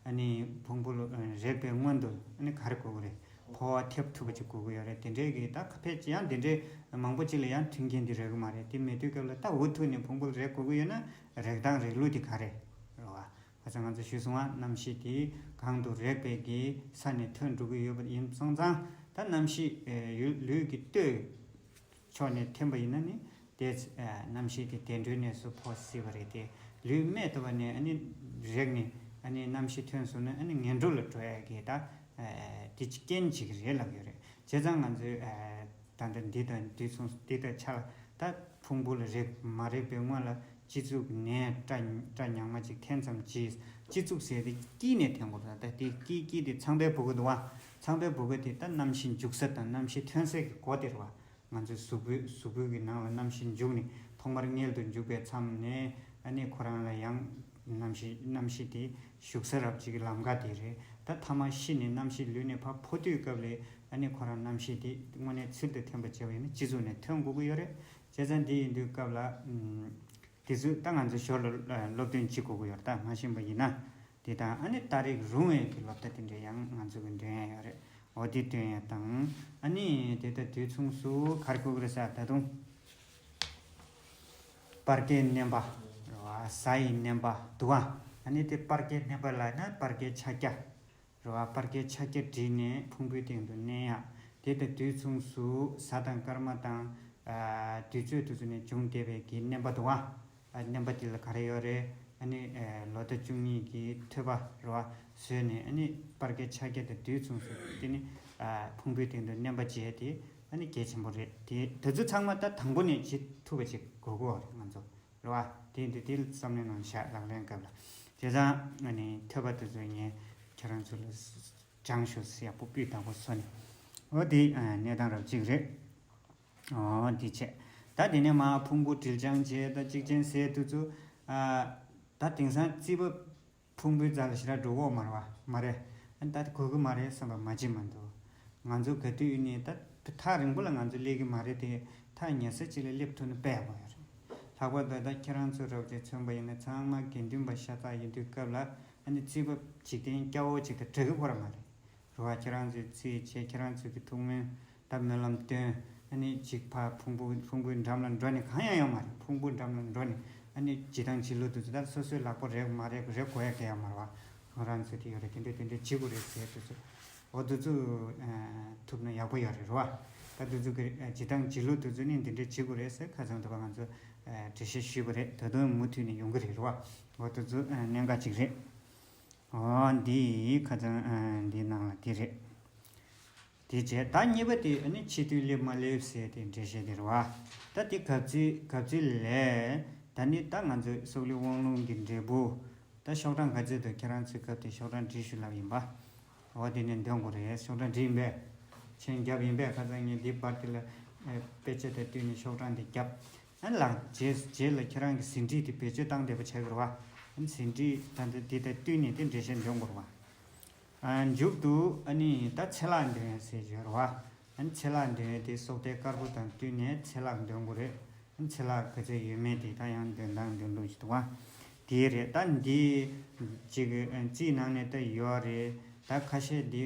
ཨ་ནི་ཕུང་པོ་རེག་པའི་སྔོན་དུ་ཨ་ནི་ག་རེ་དགོས་ཀྱི་རེད། ཕོ་བ་ཐེབས་ཐུབ་པ་ཅིག་དགོས་ཀྱི་ཡོད་རེད། དེ་འདྲའི་གི་ད་ཁ་ཕལ་ཆེར་ཡང་དེ་འདྲའི་མང་པོ་ཅིག་ལ་ཡང་མཐུན་རྐྱེན་འདི་རག་གི་མ་རེད། དེ་མེད་དུས་སྐབས་ལ་ད་འུ་ཐུག་ནས་ཕུང་པོ་རེག་དགོས་ཀྱི་ཡོད་ན་རེག་སྟངས་རེག་ལུགས་དེ་ག་རེ་རེད་བ། ཁ་སང་ང་ཚོ་ཞུས་སོང་བ། རྣམ་ཤེས་དེ་གང་དུ་རེག་པའི་གི་ས་ནས་ཐོན་འགྲོ་གི་ཡོད་པ་ཡིན་སོང་ཙང་ད་རྣམ་ཤེས་ཨེ་ཡུལ་ལུས་ཀྱི་ལྟོས་ ཕྱོགས་ནས་འཐེན་པ་ཡིན་ན་ནི་དེ་ཨ་རྣམ་ཤེས་དེ་བདེ་འགྲོའི་གནས་སུ་འཕོ་སྲིད་པ་རེད་དེ། ལུས་རྨས་ལྟ་བུ་ནས་ཨ་ནི་རེག་ནས་ཨ་ནི་རྣམ་ཤེས་ཐོན་སོང་ན་ཨ་ནི་ངན་འགྲོ་ལ་འགྲོ་ཡ་གི་ད་ཨ་དེ་རྐྱེན་གཅིག་རེད་ལབ་ཡོད་རེད། བྱས་ཙང་ང་ཚོས་ཨ་ད་ལྟ་འདི་དང་འདི་མཚུངས་འདི་དང་ཆ་ལ་ད་ཕུང་པོ་ལ་རེག་མ་རེག་པའི་སྔོན་ལ་སྤྱི་གཙུག་ནས་སྐྲ་སྐྲ་ཉག་མ་གཅིག་འཐེན་ཙམ་གྱིས། སྤྱི་གཙུག་ཟེར་དེ་དཀྱིལ་ནས་འཐེན་དགོས་རེད། ད་དེ་དཀྱིལ་དཀྱིལ་དེ་ཚངས་པའི་བུ་ག་འདུག་བ། ཚངས་པའི་བུ་ག་དེ་ད་རྣམ་ཤེས་འཇུག་ས་དང་རྣམ་ཤེས་ཐོན་སའི་གི་སྒོ་དེ་རེད་བ། ང་ཚོའི་གཟུགས་པོའི་གཟུགས་པོའི་གི་ནང་ལ་རྣམ་ཤེས་འཇུག་ནས་ཐོག་མར་མངལ་དུ་འཇུག་པའི་མཚམས་ནས་ཨ་ནི་ཁོ་རང་ལ་ཡང་རྣམ་ཤེས་རྣམ་ཤེས་དེ་ཞུགས་ས་རབ་ཅིག་གི་ལམ་ཁ་དེ་རེད། ད་ཐ་མ་ཤི་ནས་རྣམ་ཤེས་ལུས་ནས་ཕར་འཕོ་དུས་སྐབས་ལ་ཨ་ནི་ཁོ་རང་རྣམ་ཤེས་དེ་དངོས་གནས་ཚུལ་དུ་འཐེན་པ་བྱས་པ་ཡིན་ན་སྤྱི་གཙུག་ནས་ཐོན་དགོས་ཀྱི་ཡོད་རེད། བྱས་ཙང་དེ་ཡིན་དུས་སྐབས་ལ་ཨུམ། དེ་ཚོ་ད་ང་ཚོ་ཞོར་ལ་ཨ་སློབ་སྟོན་བྱེད་དགོས་ཀྱི་ཡོད་རེད། ད་མ་ཤེས་པ་ཡིན་ན། དེ་དང་ཨ་ནི་ད་རེས་རུང་བའི་གི་སློབ་གྲྭ་དེ་འདྲ་ཡང་ང་ཚོ་གི་འདོན་ཡ་ཡོད་རེད། འོ་དེ་འདོན་ཡ་དང་ཨ་ནི་དེ་ལྟ་དུས་མཚུངས་སུ་ག་རེ་དགོས་ཀྱི་རེད་ཟེར་ད་དུང་། སྤར་ཁའི་མནན་པ། རེད་བ། གཟའ་ཡི་མནན་པ་འདུག་ཨ། ཨ་ནི་དེ་སྤར་ཁའི་མནན་པ་ལབ་ན་སྤར་ཁའི་ཕྱག་རྒྱ། རེད་བ། སྤར་ཁའི་ཕྱག་རྒྱ་བསྒྲིལ་ནས་ཕུང་པོའི་སྟེང་དུ་མནན་ཡ། དེ་དང་དུས་མཚུངས་སུ་གཟའ་དང་སྐར་མ་དང་། ཨ་དུས་ཚོད་དེ་ཚོ་ནས་བྱུང་བསྡད་པའི་གི་མནན་པ་འདུག་བ། ཨ་མནན་པ་དེ་ལ་ག་རེ་ཡོད་རེད། ཨ་ནི་ཨ་ལོ་ཟླ་བཅུ་གཉིས་ཀྱི་ཐོད་པ་རེད་བ། བཟོས་ནས་ཨ་ནི་སྤར་ཁའི་ཕྱག་རྒྱ་དང་དུས་མཚུངས་སུ་དེ་ནི་ཨ་ཕུང་པོའི་སྟེང་དུ་མནན་པ་བྱས་ཏེ་ཨ་ནི་གལ་ཆེན་པོ་རེད། དེ་དེ་ཚོ་ཚང་མ་ད་དང་པོ་ནས་བྱེད་ཐུབ་པ་ཅིག་དགོས་ཀྱི་ཡོད་རེད་ང་ཚོ། རེད་བ། དེ་འདི་དེ་བསམ་བློའི་ནང་བཞག་ལག་ལེན་སྐབས་ལ། བྱས་ཙང་ཨ་ནི་ཐོད་པ་དེ་ཚོ་ངས་ཁྱེད་རང་ཚོ་ལ་སྦྱང་ཞུ་ཡག་པོ་སྤུས་དག་པོ་བཟོ་ནས། འོ་དེ་ཨ་གནས་སྟངས་རབ་གཅིག་རེད། འོ་དེ་བྱས། ད་དེ་ནས་མ་ཕུང་པོ་དྲིལ་བྱང་བྱས་ད་གཅིག་ཅན་ཟས་དུས་ཚོད་ཨ་ད་དེང་སང་རྩིས་པ། ཕུང་པོའི་རྩ་ལ་ཞེ་དྲག་འགྲོ་གི་ཡོད་མ་རེད་བ། མ་རེད། ཨ་ནི་ད་དགོས་ཀྱི་མ་རེད་བསམ་པ་མ་བྱེད་མ་འདུག་ང་ཚོ་ག་དུས་ཡིན་ནའི་ད་ཐག་རིང་པོ་ལ་ང་ཚོ་སླེབས་ཀྱི་མ་རེད་དེ། ཐག་ཉེ་ས་ཅིག་ལ་སླེབས་ཐུབ་ན་དཔེ་ཡག་པོ་ཡོད་རེད། ལྷག་པར་དུ་ད་ཁྱེད་རང་ཚོ་རབ་ཅིག་མཚོན་པ་ཡིན་ན་ཚང་མ་དགེ་འདུན་པ་ཤ་སྟག་ཡིན་དུས་སྐབས་ལ་ཨ་ནི་རྩིས་པ་འཇིག་རྟེན་སྐྱ་བོ་ཅིག་དང་འདྲ་གི་ཁོ་ར་མ་རེད། རེད་བ། ཁྱེད་རང་ཚོས་རྩིས་བྱས་ཁྱེད་རང་ཚོ་གི་ཐུགས་སྨོན། ད་སྨོན་ལམ་བཏོན། ཨ་ནི་གཅིག་ཕར་ཕུང་པོ་ཕུང་པོའི་འགྲམ་ལ་འགྲོ་ནས་གང་ཡང་ཡོད་མ་རེད། ཕུང་པོའི་འགྲམ་ལ་འགྲོ་ནས་ཨ་ནི་ཇི་ལྟར་བྱེད་ལུགས་དེ་ཚོ་ད་སོ་སོའི་ལག་པ་རེག་མ་རེག་རེག་དགོས་ཡ་གང་ཡང་མ་རེད་བ། ཁོ་རང་ཚོས་དེ་ཡོད་རེད། དེ་འདྲས་དེ་འདྲས་བྱེད་དགོས་རེད་ཟེར་དེ་ཚོ། འོ་དེ་ཚོ་ཨ་ཐུབ་ན་ཡག་པོ་ཡོད་རེད། རེད་བ། ད་དེ་ཚོ་གི་ཨ་ཇི་ལྟར་བྱེད་ལུགས་དེ་ཚོ་ནི་འདི་འདྲས་བྱེད་དགོས་རེད་ཟེར་ཁ་སང་དུ་བ་ང་ཚོ་ཨ་འགྲེལ་བཤད་ཞུས་པ་རེད། ད་དུང་མུ་མཐུད་ནས་ཡོང་གི་རེད། རེད་བ། འོ་དེ་ཚོ་ཨ་གནད་འགག་ཅིག་རེད། འོ་འདི་ཁ་སང་ཨ་འདི་ནང་ལ་དེ་རེད། དེ་བྱས་ད་གཉིས་པ་དེ་ཨ་ནི་འཆི་དུས་སླེབས་མ་སླེབས་ཟེར་དེ་འགྲེལ་བཤད་དེ་རེད་བ། ད་དེ་གབ་ཚིག་གབ་ཚིག་ལས། ད་ནི་ད་ང་ཚོའི་སྲོག་ལུས་དབང་ལུང་གི་འབྲས་བུ། ད་ཤོག་གྲངས་ག་ཚོད་འདུག་ཁྱེད་རང་ཚོའི་སྐབས་དེ་ཤོག་གྲངས་བྲིས་ཞུ་ལབ་ཡིན་པ། འོ་དེ་ནས་འདོན་དགོས་རེད། ཤོག་གྲངས་བྲིས་ཡིན་པས། མཆན་བརྒྱབ་ཡིན་པས། ཁ་སང་ངས་འདི་པར་དེ་ལ་ཨེ་དཔེ་ཆ་དང་བསྟུན་ནས་ཤོག་གྲངས་དེ་བརྒྱབ། ཨ་ནི་ལགས་རྗེས་རྗེས་ལ་ཁྱེད་རང་གི་ཟིན་བྲིས་དེ་བེད་སྤྱོད་བཏང་བསྡད་པ་བྱ་དགོས་རེད་བ། ཨ་ནི་ཟིན་བྲིས་ད་ལྟ་འདི་དང་བསྟུན་ནས་དེ་འགྲེལ་བཤད་འདོན་དགོས་རེད་བ། ཨ་མཇུག་ཏུ་ཨ་ནི་ད་ཚེ་ལྷག་འདོན་ཟེར་གྱི་ཡོད་རེད་བ། ཨ་ནི་ཚེ་ལྷག་འདོན་དེ་སྲོག་གཏད་དཀར་པོ་དང་བསྟུན་ནས་ཚེ་ལྷག་འདོན་དགོས་རེད། ཨ་ནི་ཚེ་ལྷག་ག་ཚོད་ཡོད་མེད་དེ་ད་ཡང་འདོན་སྟངས་འདོན་ལུགས་ཤིག་འདུག་བ། དེ་རེད། ད་འདི་ཅིག་རྩིས་ནང་ནས་ད་ཡོད་རེད། ད་ཁ་ཤས་འདི་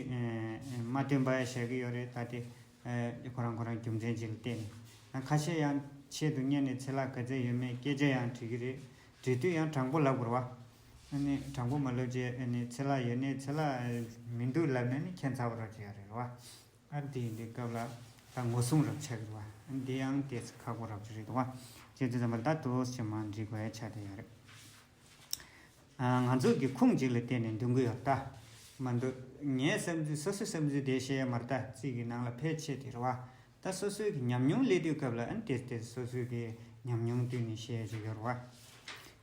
མ་བཏོན་པ་བཞག་གི་ཡོད་རེད། ད་དེ་ཁོ་རང་ཁོ་རང་རྒྱུ་མཚན་ཅིག་ལ་བརྟེན་ནས། ཁ་ཤས་ཡང་ཆེད་དུ་གཉེར་ནས་ཚེ་ལྷག་ག་ཚོད་ཡོད་མེད་སྐད་ཆ་ཡང་དྲི་གི་རེད། འབྲི་དུས་ཡང་དྲང་པོ་ལབ་དགོས་རེད་བ། ཨ་ནི་དྲང་པོ་མ་ལབ་རྗེས་ཨ་ནི་ཚེ་ལྷག་ཡོད་ནའི་ཚེ་ལྷག་མི་འདུག་ལབ་ན་ནི་ཁྱད་མཚར་པོ་རབ་ཅིག་ཡོད་རེད་བ། ཨ་དེ་ཡིན་དུས་སྐབས་ལ་ད་ངོ་སྲུང་རབ་ཆགས་ཀྱི་རེད་བ། ཨ་འདི་ཡང་ཏོག་ཙམ་ཁག་པོ་རབ་ཅིག་རེད་འདུག་བ། བྱས་དུས་ཙམ་པ་ལ་ད་ཏོག་ཙམ་མར་འབྲི་དགོས་ཡ་ཆགས་བསྡད་ཡོད་རེད། ཨ་ང་ཚོ་གི་ཁུངས་གཅིག་ལ་བརྟེན་ནས་འདོན་གྱི་ཡོད་ད། མ་འདུག་ངའི་བསམ་ཚུལ་སོ་སོའི་བསམ་ཚུལ་དེ་བཤད་ཡ་མ་རེད་ད། རྩིས་ཀྱི་ནང་ལ་ཕལ་ཆེར་དེ་རེད་བ། ད་སོ་སོའི་གི་ཉམས་མྱོང་སླེབས་དུས་སྐབས་ལ་ཨ་ནི་དེ་དེ་སོ་སོའི་གི་ཉམས་མྱོང་བསྟུན་ནས་བཤད་ཡ་ཅིག་ཡོད་རེད་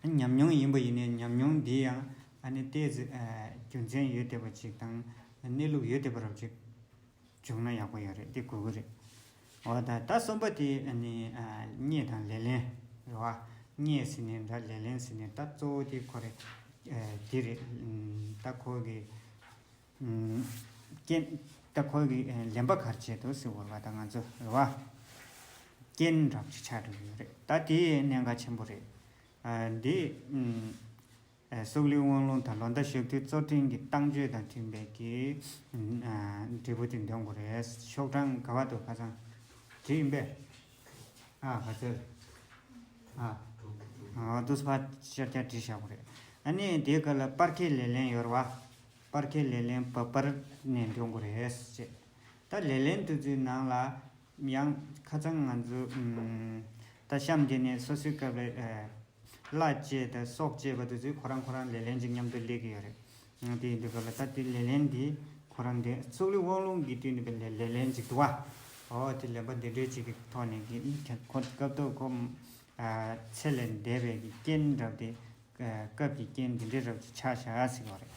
བ། ཨ་ཉམས་མྱོང་ཡིན་པ་ཡིན་ནའི་ཉམས་མྱོང་འདི་ཡང་ཨ་ནི་ཏོག་ཙམ་ཨ་རྒྱུ་མཚན་ཡོད་བསྡད་པ་ཅིག་དང་གནས་ལུགས་ཡོད་བསྡད་པ་རབ་ཅིག་བྱུང་ན་ཡག་པོ་ཡོད་རེད། དེ་དགོས་ཀྱི་རེད། འོ་ད་ད་གསུམ་པ་དེ་ཨ་ནི་ཨ་བརྙས་དང་ལེ་ལན་རེད་བ། བརྙས་ཟེར་ནས་འདྲ་ལེ་ལན་ཟེར་ནས་ད་གཙོ་བོ་དེ་ཁོ་རེད། ཨ་དེ་རེད། ཨམ་ད་ཁོ་གི་ཨམ་རྐྱེན་ད་ཁོ་གི་ཨ་ལེན་པ་ག་རེ་བྱས་འདུག་ཟེར་བ་རེད་བ། ད་ང་ཚོ་རེད་བ། རྐྱེན་འདྲ་ཅིག་ཆགས་འགྲོ་གི་ཡོད་རེད། ད་དེ་གནད་འགག་ཆེན་པོ་རེད། ཨ་འདི་ཨམ། སྲོག་ལུས་དབང་ལུང་དང་ལོ་ཟླ་ཞག་དུས་གཙོ་འཕྲེང་གི་རྟགས་བརྗོད་དང་མཐུན་པའི་གི་འབྲས་བུ་དེ་འདོན་དགོས་རེད། ཤོག་གྲངས་ག་བ་འདུག་ཁ་སང་བྲིས་ཡིན་པས། ཨ་ག་ཚོད། ཨ་འདུག་སེ་ཕར་ཤར་རྒྱག་བྲིས་བཞག་དགོས་རེད། ཨ་ནི་དེའི་སྐབས་ལ་སྤར་ཁའི་ལེ་ལན་ཡོད་རེད་བ། སྤར་ཁའི་ལེ་ལན་བ་སྤར་ནས་འདོན་དགོས་རེད་ཅེས། ད་ལེ་ལན་དེ་ཚོའི་ནང་ལ། ཡང་ཁ་སང་ང་ཚོ་ཨམ་ད་གཤམ་དེ་ནས་སོ་སོའི་སྐབས་ལ་ཨ་བླ་བཅས་དང་སྲོག་བཅས་པ་དེ་ཚོས་ཁོ་རང་ཁོ་རང་ལེ་ལན་ཅིག་མཉམ་དུ་སླེབས་ཀྱི་ཡོད་རེད། ཨ་དེ་ཡིན་དུས་སྐབས་ལ་ད་དེ་ལེ་ལན་དེ་ཁོ་རང་དེ་སྲོག་ལུས་དབང་ལུང་གི་སྟེང་ནས་ལེ་ལེ་ལན་ཅིག་འདུག་བ། ཨོ་དེ་ལེན་པ་འདི་འདྲའི་ཅིག་གི་ཐོག་ནས་ཀྱི་ཁོ་སྐབས་ཐོག་ཁོ་ཨ་ཚེ་ལས་འདས་པའི་གི་རྐྱེན་འདྲ་དེ་སྐབས་ཀྱི་རྐྱེན་འདི་འདྲའི་རབ་ཅིག་ཆགས་བཞག་ཟེར་བ་རེད།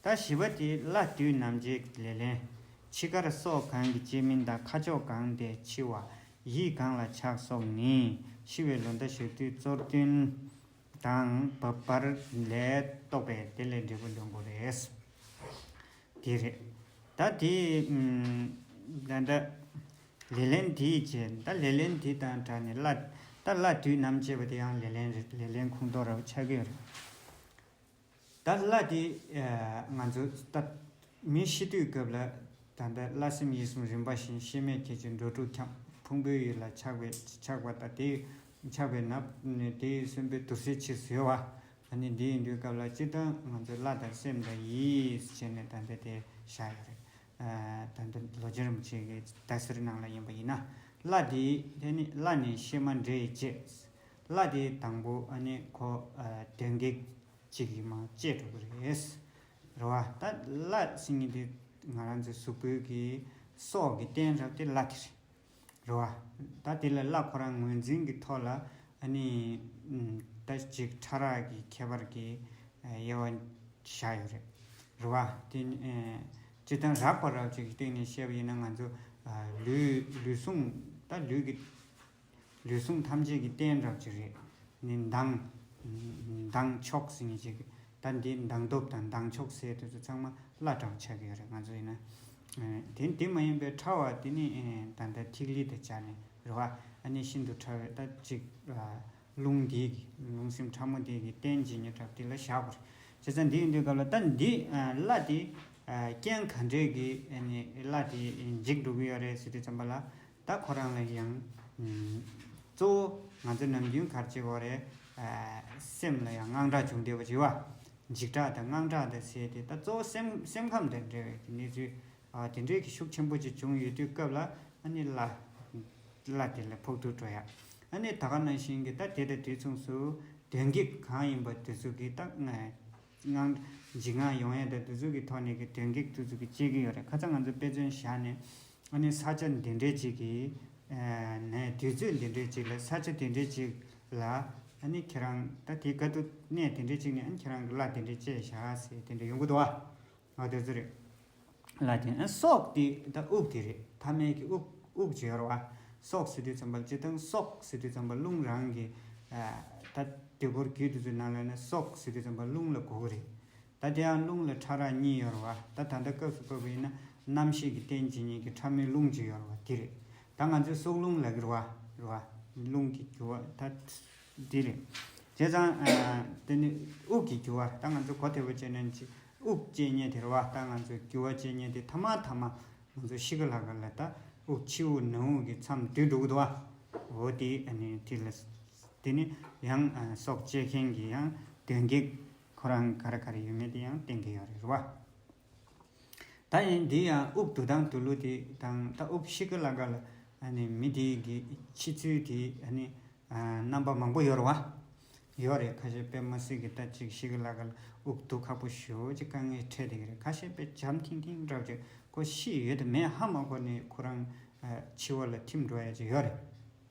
ད་བཞི་པ་དེ་བླ་བདུད་ནམ་བྱེད་ལེ་ལན། འཆི་ཁར་སྲོག་གང་གི་སྐྱེ་མིན་དང་། ཁ་ཕྱོགས་གང་དེ་འཆི་བ། ཡིད་གང་ལ་ཆགས་སོགས་ནི། ཤི་བའི་ལོ་ཟླ་ཞག་དུས་གཙོར་བསྟུན་དང་བབ་པར་ལས་རྟོགས་པས་དེ་ལས་འབྲས་བུ་འདོན་དགོས་རེད། དེ་རེད། ད་དེ་ཨམ་ད་ད་ལེ་ལན་དེའི་རྗེས་ད་ལེ་ལན་དེ་དང་སྦྲགས་ནས་བླ་ད་བླ་བདུད་ནམ་བྱེད་པ་དེ་ཡང་ལེ་ལན་རེད། ལེ་ལན་ཁུངས་གཏོགས་རབ་ཆགས་ཀྱི་ཡོད་རེད། ད་བླ་དེ་ཨ་ང་ཚོ་ད་མི་ཤི་དུས་སྐབས་ལ་ད་ལྟ་བླ་སེམས་ཡིད་གསུམ་རིམ་པ་བཞིན། ཤེས་མེད་ཁྱད་ཆོས་འགྲོ་དྲུག་འཁྱམས། ཕུང་པོའི་ཡུལ་ལ་ཆགས་པའི་ཆགས་པ་དང་དེ་ཆགས་པའི་ནབ་ནས་དེའི་གསོན་པོའི་དུར་སའི་ཕྱིར་བཟོས་པ། ཨ་ནི་འདི་ཡིན་དུས་སྐབས་ལ་སྤྱིར་བཏང་ང་ཚོ་བླ་དང་སེམས་དང་ཡིད་བྱས་ནས་ད་ལྟ་དེ་བཞག་ཡོད་རེད། ཨ་ད་ལྟ་ལོ་རྒྱུས་རིན་པོ་ཆེ་གི་དར་སེར་ནང་ལ་ཡིན་པ་ཡིན་ན། བླ་དེ་དེ་ནི་བླ་ནི་གཤེད་མ་འདྲེ་ཡི་གཅེས། བླ་དེ་དང་པོ་ཨ་ནི་ཁོ་ཨ་གདོན་བགེགས་གཅིག་གིས་མར་བཅད་འགྲོ་གི་རེད། རེད་བ། ད་བླ་ཟེར་མཁན་དེ་ང་རང་ཚོའི་གཟུགས་པོའི་གི་སྲོག་གི་རྟེན་རབ་དེ་བླ་དེ་རེད། རེད་བ། ད་དེ་ལ་བླ་ཁོ་རང་ངོས་འཛིན་གྱི་ཐོག་ལ་ཨ་ནི་ཨམ་ད་ཅིག་ཕྲ་རགས་ཀྱི་ཁྱད་པར་གྱི་ཨ་དབྱེ་བ་བཞག་ཡོད་རེད། རེད་བ། དེ་ནི་ཨ་སྤྱིར་བཏང་རགས་པ་རབ་ཅིག་གི་སྟེང་ནས་བཤད་པ་ཡིན་ན་ང་ཚོ་ཨ་ལུས་ལུས་ཟུངས་ད་ལུས་ཀྱི་ལུས་ཟུངས་ཐམས་ཅད་ཀྱི་རྟེན་རབ་ཅིག་རེད། ནི་མདངས་མདངས་མཆོག་ཟེར་མཁན་ཅིག་ད་འདི་མདངས་སྟོབས་དང་མདངས་མཆོག་ཟེར་དེ་ཚོ་ཚང་མ་བླ་འདྲ་བོ་ཆགས་ཀྱི་ཡོད་རེད། ང་ཚོ་ཡིན་ན། ཨ་དེ་དེ་མ་ཡིན་པའི་ཕྲ་བ་དེ་ནི་ཨ་ད་ལྟ་ཐིག་ལེ་དང་སྦྱར་ནས་རེད་བ། ཨ་ནི་ཤིན་ཏུ་ཕྲ་བའི་ད་ཅིག་ཨ་རླུང་འདི་གི་རླུང་སེམས་ཕྲ་མོ་འདི་གི་རྟེན་བྱེད་མཁན་འདྲ་བོ་དེ་ལ་བཞག་དགོས་རེད། བྱས་ཙང་འདི་ཡིན་དུས་སྐབས་ལ་ད་འདི་ཨ་བླ་དེ་ཨ་རྐྱེན་ག་འདྲས་ཀྱིས་ཨ་ནི་བླ་དེ་འཇིག་འགྲོ་གི་ཡོད་རེད་ཟེར་དུས་ཙམ་པ་ལ། ད་ཁོ་རང་ལ་ཡང་ཨམ་གཙོ་བོ་ང་ཚོ་ནམ་རྒྱུན་ག་རེ་བྱེད་དགོས་རེད། ཨ་སེམས་ལ་ཡང་དངངས་སྐྲག་བྱུང་བསྡད་པ་བྱེད་བ། འཇིགས་སྐྲག་དང་དངངས་སྐྲག་དང་ཟེར་ཏེ་ད་གཙོ་བོ་སེམས་སེམས་ཁམས་དང་འབྲེལ་བའི་གནས་ཚུལ་ཨ་དེ་འདྲའི་གི་ཤུགས་ཆེན་པོ་ཅིག་བྱུང་ཡོད་དུས་སྐབས་ལ་ཨ་ནི་བླ་བླ་དེ་ལ་ཕོག་ཐུག་འགྲོ་ཡ། ཨ་ནི་ད་ག་ནང་བཞིན་གྱི་ད་དེ་དང་དུས་མཚུངས་སུ་གདོན་བགེགས་གང་ཡིན་པ་དེ་ཚོ་གི་ད་དངངས་འཇིགས་དངངས་ཡོང་ཡ་དང་དེ་ཚོ་གི་ཐོག་ནས་གི་གདོན་བགེགས་དེ་ཚོ་གི་བཅད་ཀྱི་ཡོད་རེད། ཁ་སང་ང་ཚོ་དཔེ་མཚོན་བཞག་ནས། ཨ་ནི་ས་ཆ་འདི་འདྲའི་ཅིག་གི་ཨ་ནས་དུས་ཚོད་འདི་འདྲའི་ཅིག་ལ་ས་ཆ་འདི་འདྲའི་ཅིག་ལ་ཨ་ནི་ཁྱེད་རང་ད་དེའི་སྐབས་དུ་གནས་འདི་འདྲའི་ཅིག་ནས་ཨ་ནི་ཁྱེད་རང་གི་བླ་འདི་འདྲའི་བཅད་བཞག་ཟེར་དེ་འདྲ་ཡོང་གི་འདུག་བ། ཨ་དེ་ཚོ་རེད། བླ་དེ་ཨ་སྲོག་དེ་ད་དབུགས་དེ་རེད། ཐ་མལ་གྱི་དབུགས་དབུགས་ཅིག་ཡོད་རེད་བ། སྲོག་ཟེར་དུས་ཙམ་པ་སྤྱིར་བཏང་སྲོག་ཟེར་དུས་ཙམ་པ་རླུང་རང་གི་ཨ་ད་དུས་འཁོར་རྒྱུད་དེ་ཚོའི་ནང་ལ་ནི་སྲོག་ཟེར་དུས་ཙམ་པ་རླུང་ལ་གོ་གི་རེད། ད་དེ་ཡང་རླུང་ལ་ཕྲ་རགས་གཉིས་ཡོད་རེད་བ། ད་ད་ལྟ་སྐབས་སུ་བབས་པ་ཡིན་ན་རྣམ་ཤེས་ཀྱི་རྟེན་བྱེད་མཁན་གྱི་ཕྲ་མོའི་རླུང་ཅིག་ཡོད་རེད་བ། དེ་རེད། ད་ང་ཚོས་སྲོག་རླུང་ལབ་ཀྱི་རེད་བ། རེད་བ། རླུང་གི་རྒྱུ་བ་ད་འདི་རེད། བྱས་ཙང་ཨ་དེ་ནི་དབུགས་ཀྱི་རྒྱུ་བ་ད་ང་ཚོ་གོ་བདེ་པོ་བྱས་ན་ཅི་དབུགས་བཅད་མཁན་དེ་རེད་བ། ད་ང་ཚོ་རྒྱུ་བ་བཅད་མཁན་དེ་ཐ་མ་ཐ་མ་ང་ཚོ་ཤི་གི་ལ་ག་ལ་ད་དབུགས་ཕྱི་དབུགས་ནང་དབུགས་ཀྱི་མཚམས་བསྡུས་འགྲོ་གི་འདུག་བ། འོ་དེ་ཨ་ནི་དེ་ལ་དེ་ནི་ཡང་ཨ་སྲོག་བཅད་མཁན་གྱི་ཡང་གདོན་བགེགས་ཁོ་རང་ག་རེ་ག་རེ་ཡོད་མེད་དེ་ཡང་བསྟན་གྱི་ཡོད་རེད་བ། ད་ཡིན་འདི་ཡང་དབུགས་བསྡུ་སྟངས་བསྡུ་ལུགས་དེ་དང་ད་དབུགས་ཤི་གི་ལ་ག་ལ་ཨ་ནི་མི་དེ་གི་འཆི་ཚུལ་དེ་ཨ་ནི་ཨ་རྣམ་པ་མང་པོ་ཡོད་རེད་བ། ཡོད་རེད། ཁ་ཤས་དཔེ་མ་སྲིད་ཀྱི་ད་ཅིག་ཤི་གི་ལ་ག་ལ་དབུགས་བསྡུ་ཁག་པོ་ཞེ་པོ་ཅིག་དཀའ་ངལ་འཕྲད་བསྡད་ཀྱི་རེད། ཁ་ཤས་དཔེ་འཇམ་ཐིང་ཐིང་འདྲ་བོ་ཅིག་ཁོ་ཤི་ཡོད་དམ་མེད་ཧ་མ་གོ་ནས་ཁོ་རང་ཨ་འཆི་བ་ལ་ཐིམ་འགྲོ་ཡ་ཅིག་ཡོད་རེད།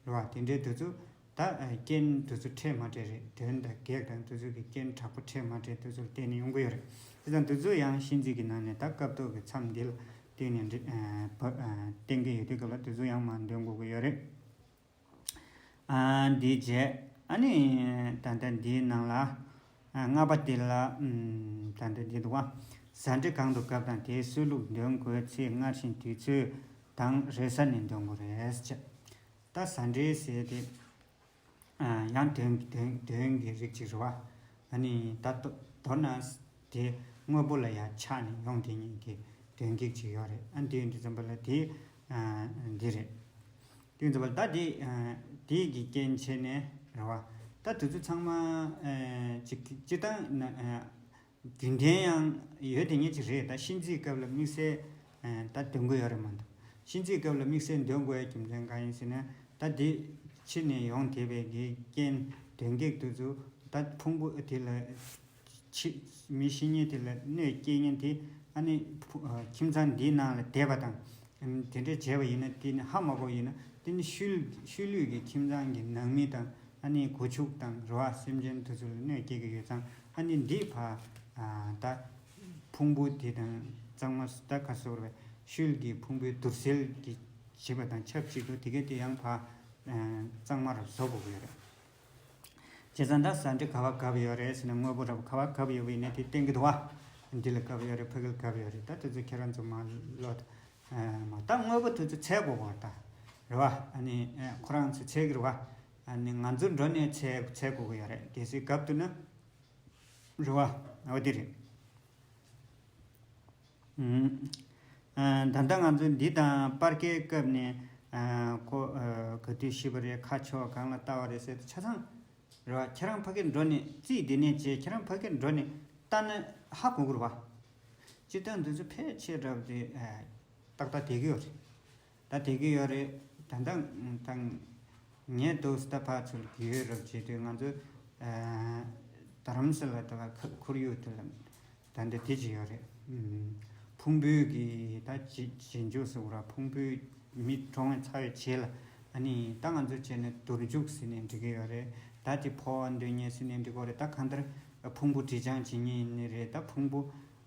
རེད་བ། དེ་འདྲའི་དུས་ཚོད་ད་ཨ་རྐྱེན་དུས་ཚོད་འཕྲད་མ་འཕྲད་རེད། གདོན་དང་བགེགས་དང་དུས་ཚོད་ཀྱི་རྐྱེན་དྲག་པོ་འཕྲད་མ་འཕྲད་དུས་ཚོད་བལྟས་ནས་ཡོང་གི་ཡོད་རེད། དེ་དང་དུས་ཚོད་ཡང་གཤིན་རྩིས་ཀྱི་ནང་ནས་ད་སྐབས་ཐོག་གི་མཚམས་འདི་ལ་བལྟས་ནས་འདྲི་ཨ་བ་ཨ་བསྟན་གྱི་ཡོད་དུས་སྐབས་ལ་དུས་ཚོད་ཡང་མར་འདོན་དགོས་ཀྱི་ཡོད་རེད། ཨ་འདི་རྗེས་ཨ་ནི་ད་ལྟ་འདིའི་ནང་ལ་ཨ་ལྔ་པ་དེ་ལ་ཨམ་ད་ལྟ་འདི་འདུག་བ། ཟ་འབྲུ་གང་དུ་བཀབ་དང་དེའི་སྲོལ་ལུགས་འདོན་དགོས་ཚེ་སྔར་བཞིན་དུས་ཚོད་དང་རེས་གཟའ་ནས་འདོན་དགོས་རེད་ཅེས། ད་ཟ་འབྲུ་ཟེར་དེ་ཨ་ཡང་གདོན་གདོན་གདོན་གྱི་རིགས་ཅིག་རེད་བ། ཨ་ནི་ད་མདོར་ན་དེ་དངོས་པོ་ལ་ཡང་ཆགས་ནས་ཡོང་དེ་ཉིད་ཀྱི་གདོན་བགེགས་ཅིག་ཡོད་རེད། ཨ་འདི་འདི་ཙམ་པ་ལ་དེ་ཨ་འདི་རེད། དེ་ཙམ་པ་ལ་ད་དེ་ཨ་དེ་གི་རྐྱེན་བྱས་ནས་རེད་བ། ད་དེ་ཚོ་ཚང་མ་ཨ་ཅིག་སྤྱིར་བཏང་ན་ཨ་རྒྱུན་ལྡན་ཡང་ཡོད་དེ་ཉིད་ཅིག་རེད། ད་གཤིན་རྩིས་སྐབས་ལ་དམིགས་བསལ་ཨ་ད་འདོན་གྱི་ཡོད་རེད་མ་གཏོགས། གཤིན་རྩིས་སྐབས་ལ་དམིགས་བསལ་འདོན་དགོས་ཡ་རྒྱུ་མཚན་གང་ཡིན་ཟེར་ན། ད་འདི་ཕྱི་ནས་ཡོང་བསྡད་པའི་གི་རྐྱེན་གདོན་བགེགས་དེ་ཚོ་ད་ཕུང་པོ་དེ་ལ་ཕྱི་མི་གཤིན་རྗེ་དེ་ལ་གནོད་སྐྱེལ་མཁན་དེ་ཨ་ནི་ཕུ་ཨ་ཁྱིམ་ཚང་འདིའི་ནང་ལ་བསྡད་པ་དང་། ཨམ་དེ་འདྲ་བྱས་པ་ཡིན་ན་དེ་ནི་ཧ་མ་གོ་ཡིན་ན་དེ་ནི་ཤུལ་ཤུལ་ལུས་ཀྱི་ཁྱིམ་ཚང་གི་ནང་མི་དང་ཨ་ནི་སྒོ་ཕྱུགས་དང་རེད་བ། སེམས་ཅན་དེ་ཚོ་ལ་གནོད་སྐྱེལ་གྱི་ཡོད་ཙང་ཨ་ནི་འདི་ཕ་ཨ་ད་ཕུང་པོ་དེ་དང་གཙང་མ་ད་ག་སོགས་རེད། ཤུལ་གྱི་ཕུང་པོའི་དུར་སེལ་གྱི་བྱེད་པ་དང་ཆབས་ཅིག་ཏུ་དེ་གའི་དེ་ཡང་ཕ་ཨ་གཙང་མ་རུ་བཟོ་དགོས་ཀྱི་ཡོད་རེད། བྱས་ཙང་ད་ཟ་འབྲུ་ག་བ་གབ་ཡོད་རེད་ཟེར་ན། དངོས་པོ་རབ་ག་བ་གབ་ཡོད་པ་ཡིན་ན་དེ་བསྟན་གྱི་འདུག་བ། འདི་ལ་གབ་ཡོད་རེད། ཕ་གི་ལ་གབ་ཡོད་རེད། ད་དེ་ཚོ་ཁྱེད་རང་ཚོ་མ་ལོ་ཨ་མ་ད་དངོས་པོ་དེ་ཚོ་འཚོལ་དགོས་པ་ད་རེད་བ། ཨ་ནི་ཨ་ཁོ་རང་ཚོ་འཚོལ་གི་རེད་བ། ཨ་ནི་ང་ཚོ་འགྲོ་ནས་འཚོལ་འཚོལ་དགོས་ཀྱི་ཡོད་རེད། གལ་སྲིད་གབ་ཐུབ་ན་རེད་བ། འོ་དེ་རེད། ཨུམ། ཨ་ད་ལྟ་ང་ཚོ་འདི་དང་སྤར་ཁའི་སྐབས་ནས་ཨ་ཁོ་ཨ་ག་དུས་ཤི་བ་རེད། ཁ་ཕྱོགས་གང་ལ་ལྟ་བ་རེད་ཟེར་དུས་ཆ་ཚང་རེད་བ། ཁྱེད་རང་ཕ་གིར་འགྲོ་ནས་རྩིས་འདི་ནས་བྱས་ཁྱེད་རང་ཕ་གིར་འགྲོ་ནས་ལྟ་ན་ཧ་གོ་གི་རེད་བ། སྤྱིར་བཏང་འདི་ཚོ་ཕལ་ཆེར་རབ་དེ་ཨ་ཏག་ཏག་བསྡད་ཀྱི་ཡོད་རེད། ད་བསྡད་ཀྱི་ཡོད་རེད། ད་ལྟ་ད་ངས་འདུག་སེ་ད་ཕར་ཚུར་རྒྱུས་ཡོད་རབ་བྱེད་དུས་ང་ཚོ་ཨ་རྡ་རམ་ས་ལ་ད་ཁ་ཁོར་ཡུག་དེ་ལ་ད་འདི་དེ་ཅི་ཡོད་རེད། ཨུམ། ཕུང་པོའི་གི་ད་རྗེས་རྗེས་འཇུག་ཟེར་བ་ར། ཕུང་པོའི་མི་གྲོངས་ཚར་བའི་རྗེས་ལ་ཨ་ནི་ད་ང་ཚོ་བྱས་ནས་དུར་འཇུག་ཟེར་ནས་འབྲི་གི་ཡོད་རེད། ད་དེ་འཕོ་བ་འདོན་མཁན་ཟེར་ནས་འབྲི་གི་ཡོད་རེད། ད་གང་ལྟར་ཕུང་པོ་དྲི་སྦྱང་བྱེད་མཁན་ཡིན་ནི་རེད། ད་ཕུང་པོ་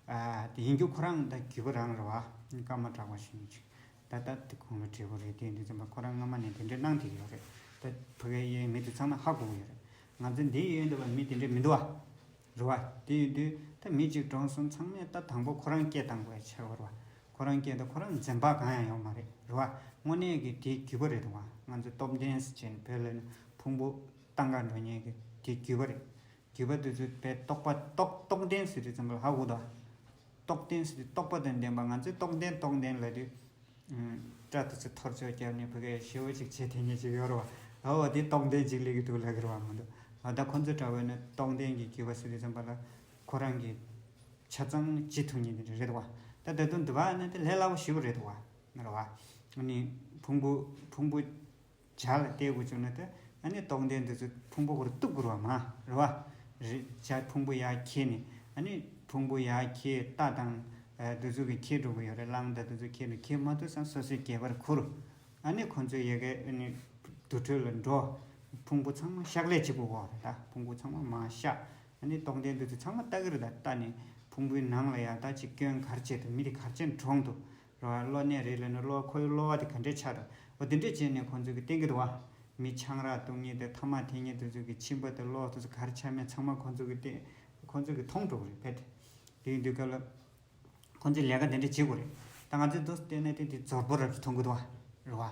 ཨ་དེ་ཡིན་རྒྱུ་ཁོ་རང་ད་རྒྱུད་པ་རང་རེད་བ། སྐར་མ་གྲགས་པ་ཞིག་ཡིན་ཅིག་ད་ལྟ་དེ་ཁོང་ལ་བྲིས་པ་རེད། དེ་འདི་ཙམ་པ་ཁོ་རང་སྔ་མ་ནས་དེ་འདྲ་གནང་བསྡད་ཡོད་རེད། ད་ཕ་གིའི་མི་དེ་ཚང་མ་ཧ་གོ་གི་ཡོད་རེད། ང་ཚོ་འདི་ཡོད་འདུག་བ། མི་དེ་འདྲ་མི་འདུག་བ། རེད་བ། དེ་ཡོད་དུས་ད་མི་གཅིག་གྲོངས་སོང་ཚང་མས་ད་དང་པོ་ཁོ་རང་སྐད་བཏང་དགོས་ཡ་ཆགས་པ་རེད་བ། ཁོ་རང་སྐད་ད་ཁོ་རང་འཛེམ་བག་གང་ཡང་ཡོད་མ་རེད། རེད་བ། དངོས་གནས་ཀྱི་དེའི་རྒྱུད་པ་རེད་འདུག་བ། ང་ཚོ་སྟོབས་ལྡན་ཟེར་བྱས་ནས་བོད་ལ་ནི་ཕུང་པོ་བཏང་ག་འགྲོ་མཁན་གྱི་དེའི་རྒྱུད་པ་རེད། རྒྱུད་པ་དེ་ཚོ་དཔེ་རྟོགས་པ་རྟོགས་རྟོགས་ལྡན་ཟེར་དུས་ཙམ་པ་ལ་ཧ་གོ་དང་། རྟོགས་ལྡན་ཟེར་དུས་རྟོགས་པ་དང་ལྡན་པ། ང་ཚོས་རྟོགས་ལྡན་རྟོགས་ལྡན་ལབ་དུས། ཨུམ། སྐྲ་དེ་ཚོ་ཐོར་ཅོག་བརྒྱབ་ནས་ཕ་གིའི་ཞེ་བོ་ཅིག་བྱེད་ཐེངས་ངེས་ཅིག་ཡོད་རེད་བ། ཨོ་དེ་རྟོགས་ལྡན་ཅིག་སླེབས་ཀྱི་འདུག་ལབ་ཀྱི་རེད་བ། མ་གཏོགས་ཨ་ད་ཁོ་ཚོ་འདྲ་བོ་ནི་རྟོགས་ལྡན་གྱི་རྒྱུད་པ་ཟེར་དུས་ཙམ་པ་ལ་ཁོ་རང་གི་ཆ་ཚང་ཅི་ཐུབ་མཁན་དེ་རེད་བ། ད་ད་དུང་འདི་བ་ནི་དེ་ལས་སླ་པོ་ཞེ་པོ་རེད་འདུག་བ། རེད་བ། ཨ་ནི་ཕུང་པོ་ཕུང་པོ་བྱ་ལ་བལྟས་དགོས་བྱུང་ན་ད་ཨ་ནི་རྟོགས་ལྡན་འདི་ཚོ་ཕུང་པོ་ཁོ་རང་གཏུབ་དགོས་རེད་བ། མ་རེད་བ། རེད། བྱ་ཕུང་པོ་ཡར་ཁྱེར་ནས་ཨ་ནི་ཕུང་པོ་ཡར་ཁྱེར། རྟ་དང་ཨ་འདི་ཚོ་གིས་ཁྱེར་འགྲོ་གི་ཡོད་རེད། གླང་དང་འདི་ཚོ་ཁྱེར་ནས་ཁྱེར་མ་ཐུབ་ཙང་སོ་སོའི་སྒལ་པར་ཁུར། ཨ་ནི་ཁོ་ཚོ་ཡ་གི་ཨ་ནི་དུར་ཁྲོད་ལ་འགྲོ། ཕུང་པོ་ཚང་མ་གཤག་ལས་བྱེད་དགོས་གོ་རེད། ད་ཕུང་པོ་ཚང་མ་མར་གཤག་ཨ་ནི་རྟོགས་ལྡན་འདི་ཚོ་ཚང་མ་ལྟ་གི་རེད། ད་ལྟ་ནས་ཕུང་པོའི་ནང་ལ་ཡ་ད་ཅིག་སྐྱོན་ག་རེ་བྱས་འདུག་མི་དེ་ག་རེ་བྱས་ནས་གྲོངས་འདུག་རེད་བ། གློ་ནད་རེད་ལབ་ན་གློ་ཁོའི་གློ་བ་དེ་ག་འདྲས་ཆགས་འདུག་འོ་དེ་འདྲས་བྱས་ནས་ཁོང་ཚོ་གིས་བསྟན་གྱི་འདུག་བ། མི་ཆང་རག་བཏུང་མཁན་དེ་ཐ་མག་འཐེན་མཁན་དེ་ཚོ་གི་མཆིན་པ་དེ་གློ་དེ་ཚོ་ག་རེ་ཆགས་མེད་ཚང་མ་ཁོང་ཚོ་གིས་བལྟས། ཁོང་ཚོ་གིས་མཐོང་འགྲོ་གི་རེད་ཕེད། དེ་ཡིན་དུས་སྐབས་ལ་ཁོང་ཚོས་ལས་ཀ་དེ་འདྲས་བྱེད་དགོས་རེད། ད་ང་ཚོས་འདུག་བལྟས་ན་དེ་དེ་ཛོར་པོ་རབ་ཏུ་མཐོང་གི་འདུག་བ། རེད་བ།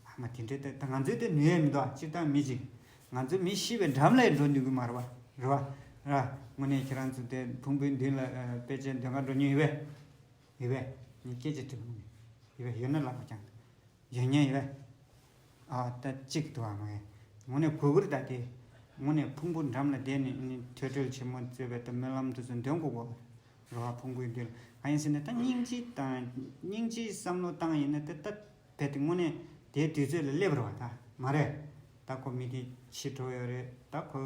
ཨ་མ་དེ་འདྲས་ད་ད་ང་ཚོས་དེ་ནུས་ཡས་མི་འདུག་བ། སྤྱིར་བཏང་མི་གཅིག་ང་ཚོ་མི་ཤི་བའི་འགྲམ་ལ་ཡང་འགྲོ་ནུས་ཀྱི་མ་རེད་བ། རེད་བ། ར། དངོས་གནས་ཁྱེད་རང་ཚོ་དེ་ཕུང་པོའི་མདུན་ལ་ཨ་དཔེ་ཆ་འདོན་ག་འགྲོ་མྱོང་ཡོད་པས། ཡོད་པས། ངས་སྐད་ཆ་དྲི་མི་ཡོད་པས། ཡོད་ན་ལབ་པ་ཀྱང་། ཡོད་ཉན་ཡོད་པས། ཨ་ད་གཅིག་འདུག་ཨ་མ་ངས། དངོས་གནས་དགོས་ཀྱི་རེད་ད་དེ། དངོས་གནས་ཕུང་པོ་འགྲམ་ལ་བསྡད་ནས་ནི་ཐོས་གྲོལ་ཆེན་མོ་གཙོས་པའི་ད་སྨོན་ལམ་དེ་ཚོ་འདོན་དགོས་གོ། རེད་བ། ཕུང་པོའི་མདུན་ལ་གང་ཡིན་ཟེར་ན་ད་སྙིང་རྗེ་དང་སྙིང་རྗེའི་བསམ་བློ་བཏང་ཡིན་ན་ད་ད་རྦད་དེ་དངོས་གནས་དེའི་དུས་ཚོད་ལ་སླེབས་རེད་བ། ད་མ་རེད། ད་ཁོ་མི་དེ་འཆི་འགྲོ་ཡོད་རེད། ད་ཁོ་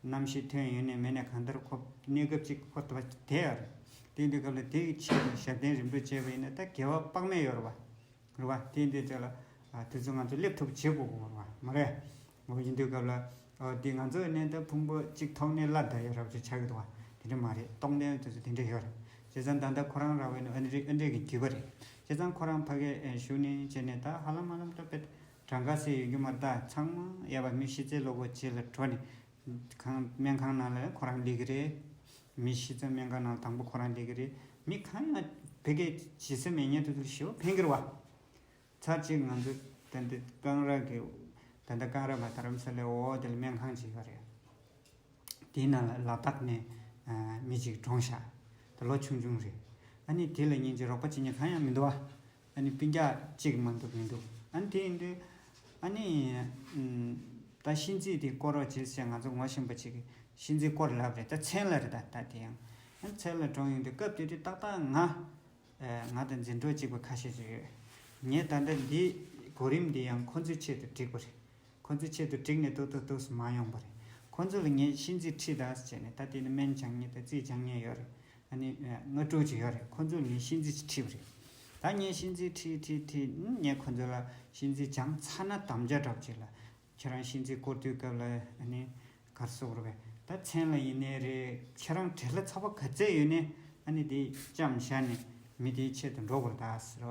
རྣམ་ཤེས་ཐོན་ཡོད་ནས་མེད་ནས་གང་ལྟར་ཁོ་གནས་སྐབས་ཅིག་ཁོ་ད་བསྡད་ཡོད་རེད། དེ་འདི་སྐབས་ལ་དེ་གི་ཆེད་དུ་ཞབས་བརྟན་རིམ་གྲོ་བྱས་པ་ཡིན་ན་ད་དགེ་བ་དཔག་མེད་ཡོད་རེད་བ། རེད་བ། དེ་འདི་ཚོ་ལ་ཨ་དེ་ཚོ་ང་ཚོ་སླེབས་ཐུབ་བྱེད་དགོས་དགོས་རེད་བ། མ་རེད། འོ་ཡིན་དུས་སྐབས་ལ་ཨ་དེ་ང་ཚོ་ནས་ད་ཕུང་པོ་གཅིག་ཐོག་ནས་བརླག་བསྡད་ཡོད་རབས་ཅིག་ཆགས་ཀྱི་འདུག་བ། དེ་འདྲ་མ་རེད། རྟོགས་ལྡན་དེ་ཚོ་དེ་འདྲ་ཡོད་རེད། བྱས་ཙང་ད་ལྟ་ཁོ་རང་ར་བའི་ཨ་འདྲ་ཨ་འདྲ་གི་རྒྱུད་པ་རེད། བྱས་ཙང་ཁོ་རང་ཕ་གིར་བཞུགས་ནས་བྱས་ནས་ད་ཧ་ལམ་ཧ་ལམ་ད་དཔེ་གྲངས་ཀ་ཟེར་ཡོད་རྒྱུ་མ་རེད། ད་ཚང་མ་ཡ་བ་མི་ཤི་ཚེ་ལོ་གོ་རྗེས་ལ་འགྲོ་ནས། ཁང་སྨན་ཁང་ནང་ལ་ཁོ་རང་སླེབས་ཀྱི་རེད། མི་ཤི་ཚེ་སྨན་ཁང་ནང་དང་པོ་ཁོ་རང་སླེབས་ཀྱི་རེད། མི་གང་ཡང་ཕ་གིར་ཇི་སྲིད་མེད་མཁན་དེ་ཚོར་ཞེ་པོ་ཕན་གྱི་རེད་བ། ཚར་གཅིག་ང་ཚོ་ད་ལྟ་ཀང་ར་གི་ད་ལྟ་ཀང་ར་མ་དྷ་རམ་ས་ལའི་འོག་དེ་ལ་སྨན་ཁང་ཅིག་ཡོད་རེད། དེའི་ནང་ལ་ལ་དྭགས་ནས་ཨ་མི་གཅིག་གྲོངས་ཤག་ད་ལོ་ཆུང་ཆུང་རེད། ཨ་ནི་དེ་ལ་སྙིང་རྗེ་རོགས་པ་བྱེད་མཁན་གང་ཡང་མི་འདུག་བ། ཨ་ནི་སྤུན་ཀྱག་གཅིག་མ་གཏོགས་མི་འདུག་ཨ་ནི་དེ་ཡིན་དུས་ཨ་ནི་ཨམ་ད་གཤིན་རྩིས་དེ་སྐོར་རོགས་བྱེད་ཟེར་ང་ཚོ་ངོ་ཤེས་པ་གཅིག་གིས་གཤིན་རྩིས་སྐོར་ལབ་རེད། ད་མཚན་ལ་རེད། ད་ད་དེ་ཡང་ཨ་མཚན་ལ་གྲོངས་ཡོང་དུས་སྐབས་དེ་དུས་ཏག་ཏག་ང་ཨ་ང་དང་འཛིན་གྲོགས་གཅིག་པ་ཁ་ཤས་ཤིག་ཡོད། ངས་ད་ལྟ་འདི་གོ་རིམ་འདི་ཡང་ཁོ་ཚོའི་ཆེད་དུ་བསྒྲིགས་པ་རེད། ཁོ་ཚོའི་ཆེད་དུ་བསྒྲིགས་ནས་ཏོག་ཏོག་ཏོག་སུ་མ་ཡོང་པ་རེད། ཁོ་ཚོ་ལ་ངས་གཤིན་རྩིས་ཁྲིད་དང་ཟེར་ནས། ད་དེ་ནི་སྨན་སྦྱང་མཁན་དང་རྩིས་སྦྱང་མཁན་ཡོད་རེད། ཨ་ནི་སྔགས་དྲུག་ཅིག་ཡོད་རེད། ཁོ་ཚོ་ལ་ངས་གཤིན་རྩིས་ཅིག་ཁྲིད་པ་རེད། ད་ངས་གཤིན་རྩིས་ཁྲིད་ཁྲིད་ཁྲིད། ངས་ཁོ་ཚོ་ལ་གཤིན་རྩིས་སྦྱངས་ཚར་ན་དམ་བཅའ་འདྲ་པོ་ཅིག་ལ། ཁྱེད་རང་གཤིན་རྩིས་སྐོར་དུས་སྐབས་ལ་ཨ་ནི་གར་སོགས་རུ་བས། ད་མཚན་ལ་ཡིན་ནའི་རེད། ཁྱེད་རང་བྲེལ་བ་ཚ་བ་ག་ཚད་ཡོད་ནའི་ཨ་ནི་དེ་བཅམས་བཞག་ནས་མི་དེའི་ཆེད་དུ་འགྲོ་དགོས་རེད་ད་ཟེར་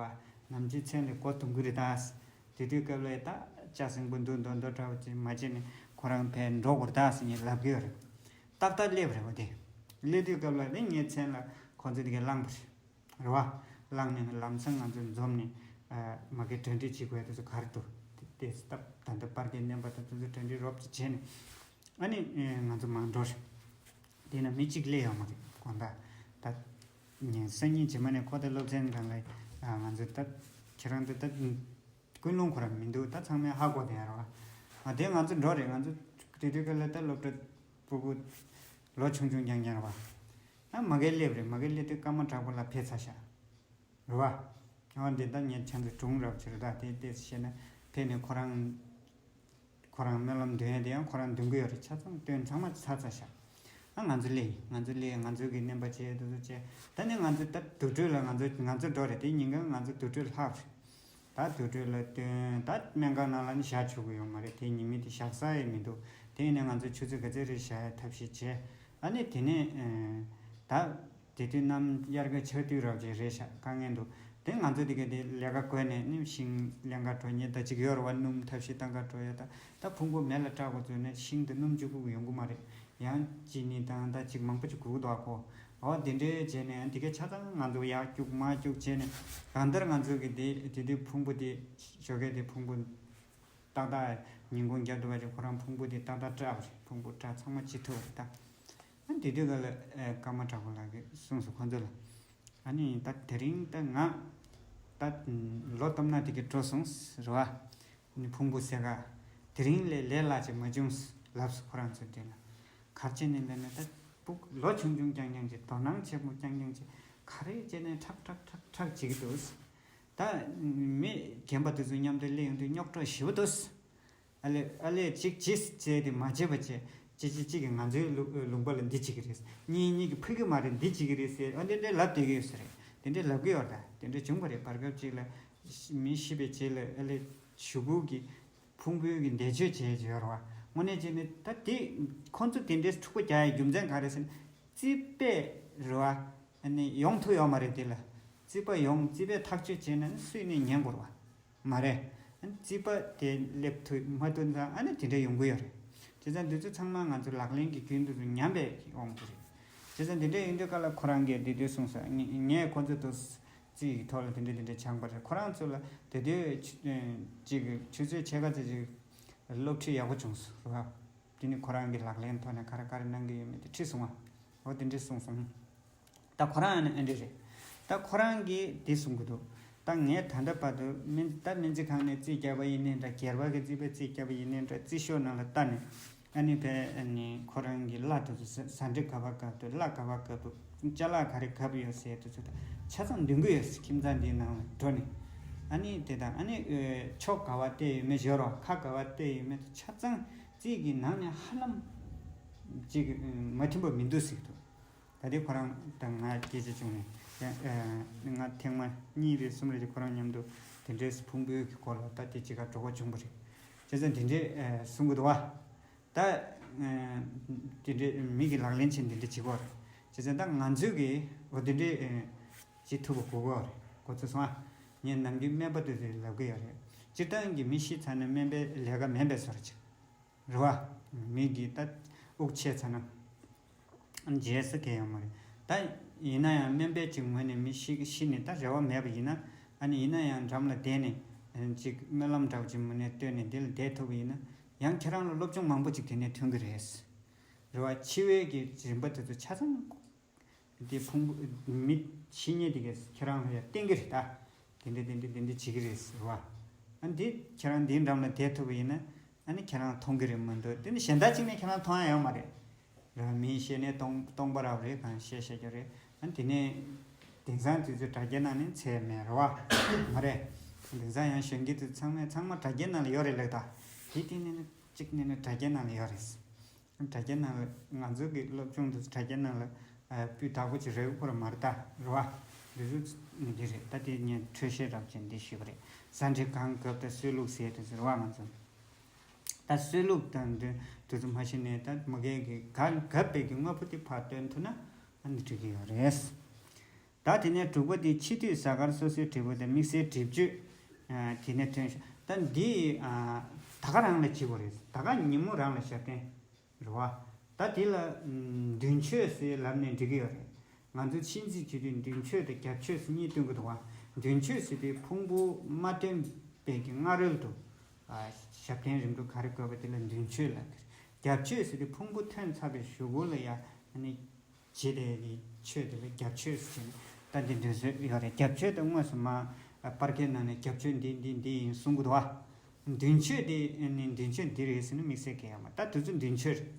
བ། ནམ་རྒྱུན་མཚན་ལ་མགོ་རྡུང་གི་རེད་ད་ཟེར། དེ་དུས་སྐབས་ལ་ད་ལྕགས་སྲིན་པོ་འདུག་མདོག་མདོག་འདྲ་བོ་ཅིག་མ་བྱས་ནས་ཁོ་རང་ཕར་འགྲོ་དགོས་རེད་ད་ཟེར་ངས་ལབ་གི་ཡོད་རེད། ཏག་ཏག་སླེབས་རེད་བ་དེ། སླེབས་དུས་སྐབས་ལ་ནི་ངའི་མཚན་ལ་ཁོ་ཚོ་དེ་གས་བླངས་པ་རེད། རེད་བ། བླངས་ནས་ལམ་སང་ང་ཚོ་འཛོམས་ནས་ཨ་མ་གི་གྲ་སྒྲིག་བྱེད་དགོས་དེ་ཚོ་ག་རེ་འདུག་དེ་དེ་སྟབས་ད་ལྟ་པར་གྱི་བརྣན་པ་དང་དེ་ཚོ་གྲ་སྒྲིག་རོབ་ཅིག་བྱས་ནས་ཨ་ནི་ཨེ་ང་ཚོ་མར་འགྲོ་རེད། དེ་ན་མི་གཅིག་སླེབས་ཡོང་མ་རེད་དགོང་དག་ད་ངས་སང་ཉིན་རྗེས་མ་ནས་ཁོ་དང་སློབ་ཚན་སྒང་ལ་ཨ་ང་ཚོ་ད་ཁྱེད་རང་ད་ད་ཀུན་སློང་ཁོ་རང་མི་འདུག་ད་ཚང་མས་ཧ་གོ་བསྡད་ཡོད་རེད་བ། ཨ་དེ་ང་ཚོ་འགྲོ་རེད། ང་ཚོ་དེ་དུས་སྐབས་ལ་ད་སློབ་གྲྭ་ཕྲུ་གུ་ལོ་ཆུང་ཆུང་རྐྱང་རྐྱང་རེད་བ། ཨ་མ་གིར་སླེབས་རེད། མ་གིར་སླེབས་དུས་སྐར་མ་དྲག་པོ་ལ་ཕེབས་ཚར་ཤག་རེད་བ། ཨ་འདི་ད་ངས་ཁྱེད་ཚོ་སྒྲུང་རོབ་ཅིག་རེད། ད་དེ་དེ་བཤད་ན་ཕེབས་ནས་ཁོ་རང་ཁོ་རང་སྨོན་ལམ་འདོན་ཡས་དེ་ཡང་ཁོ་རང་འདོན་གི་ཡོད་རེད། ཆ་ཚང་སྟོན་ཚང་མ་ཚར་ཚར་ཤག་ཨ་ང་ཚོ་སླེབས་ཡིན། ང་ཚོ་སླེབས་ཡིན། ང་ཚོ་གི་བརྣན་པ་བྱས་དེ་ཚོ་བྱས། ད་ནི་ང་ཚོ་ད་དུར་ཁྲོད་ལ་ང་ཚོ་ང་ཚོ་འགྲོ་རེད། དེ་ཉིན་གང་ང་ཚོ་དུར་ཁྲོད་ལྷག་རེད། ད་དུར་ཁྲོད་ལ་སྟོན། ད་སྨན་ཁང་ནང་ལ་ནི་བཞག་ཆོག་གི་ཡོད་མ་རེད། དེ་ཉི་མ་དེ་བཞག་ས་ཡང་མི་འདུག་དེ་ཡིན་ནའི་ང་ཚོ་ཆུ་ཚོད་ག་ཚོད་རེ་བཞག་ཡ་ཐབས་ཤེས་བྱས། ཨ་ནི་དེ་ནས་ད་དེ་དུས་གནམ་དབྱར་ཁ་ཆར་དུས་རོབ་ཅིག་རེད་ཤག་དཀའ་ངལ་འདུག་དེ་ང་ཚོ་དེ་ག་དེ་ལས་ཀ་བཀོལ་ནས་ནི་ཤིང་ལེན་ག་འགྲོ་མཁན་ད་ཅིག་ཡོད་རེད་བ། སྣུམ་ཐབས་ཤེས་བཏང་ག་འགྲོ་ཡ། ད་ད་ཕུང་པོ་མེ་ལ་སྲེག་དགོས་ཚུལ་ནས་ཤིང་དང་སྣུམ་གཅིག་པུ་ཡོང་གི་མ་རེད། ཡང་ཅི་ནི་དང་ད་ཅིག་མང་པོ་ཅིག་དགོས་ཀྱི་འདུག་ཨ་ཁོ། འོ་དེ་འདྲའི་བྱས་ནས་དེ་གའི་ཆ་ཚང་ང་ཚོ་ཡར་སྐྱུག་མར་སྐྱུག་བྱས་ནས། གང་ལྟར་ང་ཚོ་གི་དེ་དེ་དུས་ཕུང་པོ་དེ་ཞོགས་ཀས་དེ་ཕུང་པོ་ཏག་ཏག་ཉིན་གུང་རྒྱབ་དུ་བ་ཅིག་ཁོ་རང་ཕུང་པོ་དེ་ཏག་ཏག་བཀྲ་བ་རེད། ཕུང་པོ་བཀྲ་ཚང་མ་ཅི་ཐུབ་རེད་ད། ཨ་དེ་དུས་ག་ལ་ཨེ་ཀརྨ་དྲག་པོ་ལགས་ཀྱིས་གསུངས་སོང་ཁོ་ཚོ་ལ། ཨ་ནི་ད་དེ་རིང་ད་ང་ད་ལོ་སྟོང་ན་དེ་གའི་འགྲོ་སོང་རེད་བ། ནི་ཕུང་པོ་སེ་ག་དེ་རིང་ལས་ལས་སླ་ཅིག་མ་བྱུང་ལབ་སོང་ཁོ་རང་ཚོའི་དེ་ལ། ག་རེ་བྱས་ནས་ལབ་ན་ད་ཕྲུ་གུ་ལོ་ཆུང་ཆུང་རྐྱང་རྐྱང་ཅིག་དོ་སྣང་ཆེན་པོ་རྐྱང་རྐྱང་ཅིག་ག་རེ་བྱས་ནས་ཁྲག་ཁྲག་ཁྲག་ཁྲག་བྱེད་ཀྱི་འདུག་ད་མི་རྒན་པ་དེ་ཚོ་མཉམ་དུ་སླེབས་ཡོང་དུས་རྙོག་དྲ་ཞེ་པོ་འདུག་ཨ་ལས་ཨ་ལས་གཅིག་གཅིག་བྱས་ཏེ་མ་བྱས་པ་བྱས། གཅིག་གཅིག་གཅིག་གིས་ང་ཚོའི་ལུ་ལུང་པ་ལ་འདི་བྱེད་ཀྱི་རེད། གཉིས་གཉིས་ཀྱིས་ཕུད་ཀྱི་མ་རེད། འདི་བྱེད་ཀྱི་རེད་ཟེར། ཨ་འདི་འདྲའི་ལབ་བསྡད་ཀྱི་ཡོད་ས་རེད། དེ་འདྲའི་ལབ་ཀྱི་ཡོད་རེད། ད་དེ་འདྲ་བྱུང་བ་རེད། བར་སྐབས་གཅིག་ལ་མི་ཤི་བའི་རྗེས་ལ་ཨ་ལས་གཞུག་གུ་གི་ཕུང་པོའི་གི་འདས་མཆོད་བྱས་བྱས་ཡོད་རེད་བ། དངོས་གནས་བྱས་ནས་ད་དེ་ཁོང་ཚོ་དེ་འདྲའི་འཁྲུག་པ་རྒྱག་ཡའི་རྒྱུ་མཚན་ག་རེ་ཟེར་ན། རྩིས་པས་རེད་བ། ཨ་ནི་ཡོང་ཐུབ་ཡོད་མ་རེད། དེ་ལ་རྩིས་པ་ཡོང་། རྩིས་པས་ཐག་གཅོད་བྱས་ན་ནི་སུས་ནས་ཉན་དགོས་རེད་བ། མ་རེད། ཨ་ནི་རྩིས་པ་དེ་སླེབས་ཐུབ་མ་ཐུབ་ཙང་ཨ་ནི་དེ་འདྲ་ཡོང་གི་ཡོད་རེད། བྱས་ཙང་འདི་ཚོ་ཚང་མ་ང་ཚོ་ལག་ལེན་གྱི་རྒྱུན་དུ་ཉམས་པའི་དབང་གིས་རེད། བྱས་ཙང་དེ་འདྲ་ཡིན་དུས་ག་ལ་ཁོ་རང་གིས་དེ་དུས་གསུངས་སོང་། ངས་ངས་ཁོ་ཚོ་དུ་རྩིས་ཀྱི་ཐོག་ལ་དེ་འདྲ་དེ་འདྲ་སྦྱངས་པ་རེད། ཁོ་རང་ཚོ་ལ་དེ་དུས་ཆུ་ཨེ་ཅིག་ཆུ་ཚོད་ཕྱེད་ཀ་ཙམ་ཅིག་སློབ་ཁྲིད་ཡག་པོ་བྱུང་སོང་རེད་བ། དེ་ནི་ཁོ་རང་གི་ལག་ལེན་ཐོག་ནས་ག་རེ་ག་རེ་གནང་གི་ཡོད་མེད་དེ་ཁྲིད་སོང་བ། འོ་དེ་འདྲ་གསུངས་སོང་། ད་ཁོ་རང་ཡང་ནི་ཨེ་འདྲ་རེད། ད་ཁོ་རང་གིས་འདི་གསུང་གི་འདུག་ད་ངས་ད་ལྟ་བར་དུ་སྨན་ད་སྨན་རྩིས་ཁང་ནས་རྩིས་བརྒྱབ་པ་ཡིན་ནའི་འདྲ། སྒེར་པ་གི་རྩིས་པས་རྩིས་བརྒྱབ་པ་ཡིན་ནའི་འདྲ། རྩིས་ཤོག་ནང་ལ་ལྟ་ནས་ཨ་ནི་ཕའི་ཨ་ནི་ཁོ་རང་གི་གླ་དེ་ཚོ་ཟ་ཟ་འབྲུ་ག་པར་བཀབ་འདུག་གླ་ག་པར་བཀབ་འདུག་ཅ་ལག་ག་རེ་བཀབ་ཡོད་ཟེར་དེ་ཚོ་ད་ཆ་ཚང་འདོན་གི་ཡོད། ཁྱིམ་ཚང་འདིའི་ནང་ལ་འགྲོ་ནས་ཨ་ནི་དེ་དང་ཨ་ནི་ཨེ་ཕྱོགས་ག་པར་བལྟས་ཡོད་མེད། ཞོར་བ་ཁ་ག་པར་བལྟས་ཡོད་མེད། ཆ་ཚང་རྩིས་ཀྱི་ནང་ནས་ཧ་ལམ་ཅིག་མ་མཐུན་པ་མི་འདུག་ཟེར་གི་འདུག་ད་དེ་ཁོ་རང་དང་ང་སྐད་ཆ་བྱུང་ནས་ཡང་ཨ་ང་ཐེངས་མ་གཉིས་རེད་གསུམ་རེད་ཅིག་ཁོ་རང་མཉམ་དུ་དེ་འདྲའི་ཕུང་པོའི་གི་སྐོར་ལ་ད་དེ་ཅིག་ག་འགྲོ་ག་བྱུང་བ་རེད། བྱས་ཙང་དེ་འདྲའི་ཨ་གསུང་གི་འདུག་བ། ད་ཨ་དེ་འདྲའི་མི་གི་ལག་ལེན་ཆེན་དེ་འདྲ་བྱེད་དགོས་རེད། བྱས་ཙང་ད་ང་ཚོས་གི་འོ་དེ་འདྲའི་ཨ་བྱེད་ཐུབ་པ་དགོས་ཀྱི་ཡོད་རེད། གོ་ཚོད་སོང་ཨ། ངས་ནམ་རྒྱུན་སྨན་པ་དེ་ཚོས་ལབ་གི་ཡོད་རེད། སྤྱིར་བཏང་གི་མི་ཤི་ཚར་ན་སྨན་པའི་ལས་ཀ་མེད་པའི་བཟོ་འདྲ་ཅིག་རེད་བ། མི་གི་ད་དབུགས་ཆད་ཚར་ན་རྗེས་སུ་གས་ཡོང་མ་རེད། ད་ཡིན་ན་ཡང་སྨན་པའི་ཅིག་ངོས་ནས་མི་ཤི་ཤི་ནས་ད་རེ་བ་མེད་པ་ཡིན་ན། ཨ་ནི་ཡིན་ན་ཡང་འགྲམ་ལ་བསྡད་ནས་ཅིག་སྨོན་ལམ་འདྲ་པོ་ཅིག་མུ་ནས་བཏོན་ནས་འདི་ལ་བསྡད་ཐུབ་པ་ཡིན་ན། ཡང་ཁྱེད་རང་ལ་སློབ་སྦྱོང་མང་པོ་ཅིག་དེ་ནས་ཐོན་གི་རེད། རེད་བ། འཆི་བའི་གི་རིམ་པ་དེ་ཚོ་ཆ་ཚང་དེ་ཕུང་པོ་མི་ཤི་ཉེན་དེ་གས་ཁྱེད་རང་ལ་ཡང་བསྟན་གི་རེད་ད། དེ་འདྲ་དེ་འདྲ་དེ་འདྲ་བྱེད་ཀྱི་རེད་ཟེར་བ། ཨ་འདི་ཁྱེད་རང་འདིའི་འགྲམ་ལ་བསྡད་ཐུབ་པ་ཡིན་ན་ཨ་ནི་ཁྱེད་རང་མཐོང་གི་རེད་མ་གཏོགས་དེ་ནི་གཞན་དག་ཅིག་ནས་ཁྱེད་རང་མཐོང་ཡ་ཡོད་མ་རེད། རང་མིའི་ཤེས་ནས་སྟོང་སྟོང་པ་རབ་རེད་གང་བཤད་བཤད་རྒྱུ་རེད། ཨ་ནི་དེ་ནས་དེང་སང་དུས་ཚོད་དྲ་རྒྱའི་ནང་ནས་འཚོལ་མེད་རེད་བ། མ་རེད། དེང་སང་ཡང་གཞོན་སྐྱེས་དེ་ཚང་མས་ཚང་མ་དྲ་རྒྱའི་ནང་ལ་ཡོད་རེད་ལབ་ད། དེ་དེ་ནས་ནི་གཅིག་ནས་ནི་དྲ་རྒྱའི་ནང་ལ་ཡོད་རེད། དྲ་རྒྱའི་ནང་ལ་ང་ཚོ་གི་སློབ་སྦྱོང་དེ་དྲ་རྒྱའི་ནང་ལ་སྤུས་དག་པོ་ཅིག་རེག་གི་ཡོད་རེད་མ་རེད་ད། རེད་བ། འདི་ཚོ་འདི་རེད་ད། དེ་ངས་འཕྲོས་བཤད་རབ་ཅན་འདི་ཞུས་པ་རེད། ཟ་འབྲས་གང་དགབ་ད་སྲོལ་ལུགས་ཟེར་དེ་ཚོ་རེད་བ། ང་ཚོ་ད་སྲོལ་ལུགས་དང་འདི་འདི་ཚོ་མ་ཤེས་ནས་ད་མ་གལ་གི་ག་དགབ་པའི་གི་དངོས་པོ་དེ་ཕར་སྟོན་ཐུབ་ན་ཨ་ནི་འགྲིག་གི་ཡོད་རེད། ད་དེ་ནས་དྲུག་པ་དེ་ཕྱི་དུས་གཟའ་སྐར་སོ་སོའི་འབྲས་བུ་དང་དམིགས་བསལ་འགྲིབ་བཅོས། ཨ། དེ་ནས་ཐོན་ཤོག་ད་འདི་ཨ་ད་ག་རང་ལ་བྱེད་དགོས་རེད། ད་ག་ཉིན་མོ་རང་ལ་ཞབས་བརྟན་རེད་བ། ད་དེ་ལ་མདུན་མཆོད་ཟེར་ལབ་ནས་འགྲིག་གི་ཡོད་རེད། ང་ཚོ་གཤིན་རྩིས་བྱེད་དུས་མདུན་མཆོད་དང་རྒྱབ་མཆོད་ཟེར་གཉིས་སྟོན་གྱི་འདུག་བ། མདུན་མཆོད་ཟེར་དུས་ཕུང་པོ་མ་ཐོན་པའི་གི་སྔ་རོལ་དུ། ཨ། ཞབས་བརྟན་རིམ་གྲོ་ག་རེ་དགོས་པ་དེ་ལ་མདུན་མཆོད་ལབ་ཀྱི་རེད། རྒྱབ་མཆོད་ཟེར་དུས་ཕུང་པོ་ཐོན་ཚར་བའི་གཞུག་གུ་ལ་ཡ་ཨ་ནི། བྱེད་དེ་གི་མཆོད་དེ་ལ་རྒྱབ་མཆོད་ཟེར་ནས་ད་འདི་འདོན་སྲོལ་ཡོད་རེད། རྒྱབ་མཆོད་དེ་དངོས་སུ་མ་པར་སྐད་ནང་ནས་རྒྱབ་མཆོད་འདི་འདི་འདི་ཡིན་གསུང་གི་འདུག་བ། མདུན་མཆོད་དེ་ནི་མདུན་མཆོད་འདི་རེད་ཟེར་ནས་དམིགས་བསལ་གང་ཡང་མ། ད་དུས་ཚོད་མདུན་མཆོད་རེད་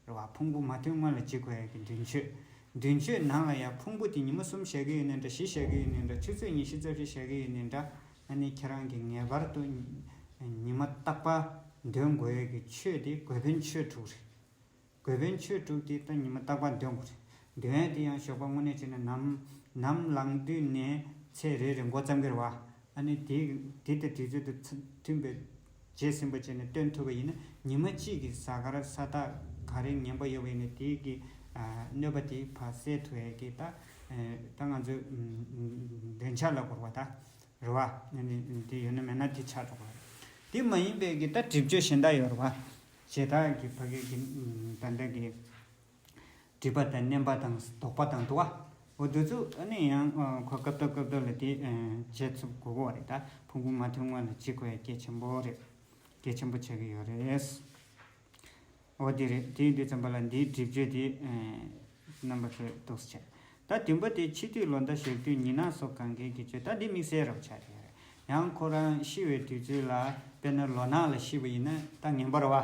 བ། ཕུང་པོ་མ་ཐོན་སྔོན་ལ་བྱེད་དགོས་ཡ་གི་མདུན་མཆོད། མདུན་མཆོད་ནང་ལ་ཡང་ཕུང་པོ་དེ་ཉི་མ་གསུམ་བཞག་གི་ཡོད་ནའི་འདྲ། བཞི་བཞག་གི་ཡོད་ནའི་འདྲ། ཆུ་ཚོད་ཉི་ཤུ་རྩ་བཞི་བཞག་གི་ཡོད་ནའི་འདྲ། ཨ་ནི་ཁྱེད་རང་གིས་ངེས་པར་དུ་ཉི་མ་རྟག་པར་འདོན་དགོས་ཡ་གི་མཆོད་དེ་དགོས་དཔོན་མཆོད་དྲུག་རེད། དགོས་དཔོན་མཆོད་དྲུག་དེ་ད་ཉི་མ་རྟག་པར་འདོན་དགོས་རེད། འདོན་ཡས་དེ་ཡང་ཞོགས་པ་དངོས་གནས་བྱས་ན་ནམ་ནམ་ལངས་དུས་ནས་ཚེས་རེ་རེ་འགོ་བརྩམས་ཀྱི་རེད་བ། ཨ་ནི་དེ་དེ་དང་དུས་ཚོད་དང་མཐུན་པའི་རྗེས་ཟིན་པ་བྱས་ནས་སྟོན་ཐུབ་པ་ཡིན་ན། ཉི་མ་གཅིག་གི་གཟའ་སྐར་ས་རྟགས་ག་རེ་ངན་པ་ཡོད་པ་ཡིན་ན་དེའི་གི་ཨ་གནོད་པ་དེ་ཕར་སེལ་ཐུབ་ཡས་ཀྱི་ད་ཨ་ད་ང་ཚོའི་འདོན་ཆ་ལ་གོ་རེད་བ་ད། རེད་བ། ཨ་ནི་དེ་ཡོད་ན་མེད་ན་དེ་ཆགས་འགྲོ་གི་རེད། དེ་མ་ཡིན་པའི་གི་ད་སྒྲིབ་བཅོས་གཞན་དག་ཡོད་རེད་བ། བྱེད་སྟངས་ཀྱི་ཕ་གི་གི་ད་ལྟ་གི་སྒྲིབ་པ་དང་མནན་པ་དང་ལྡོག་པ་དང་འདུ་བ། འོ་དེ་ཚོ་ཨ་ནི་ཡང་ཁོ་སྐབས་ཐོག་སྐབས་ཐོག་ལ་དེ་བྱེད་ཚུགས་དགོས་ཀྱི་རེད། ད་ཕུང་པོ་མ་ཐོན་སྔོན་ལ་བྱེད་དགོས་ཡ་གལ་ཆེན་པོ་རེད། གལ་ཆེན་པོ་ཆགས་ཀྱི་ཡོད་རེད། འོ་དེ་རེད། དེ་ཡིན་དུས་ཙམ་པ་ལ་འདིའི་སྒྲིབ་བཅོས་དེ་རྣམ་པ་ཚོས་ཏོག་ཙམ་བྱས། ད་བདུན་པ་དེ་ཕྱི་དུས་ལོ་ཟླ་ཞག་དུས་ཉི་ནག་སོགས་གང་གིས་ཀྱི་བཅོས། ད་འདི་དམིགས་བསལ་རབ་ཆགས་རེད། ཡང་ཁོ་རང་ཤི་བའི་དུས་ཚོད་ལ་དཔེར་ན་ལོ་ནག་ལ་ཤི་བ་ཡིན་ན་ད་ངན་པ་རེད་བ།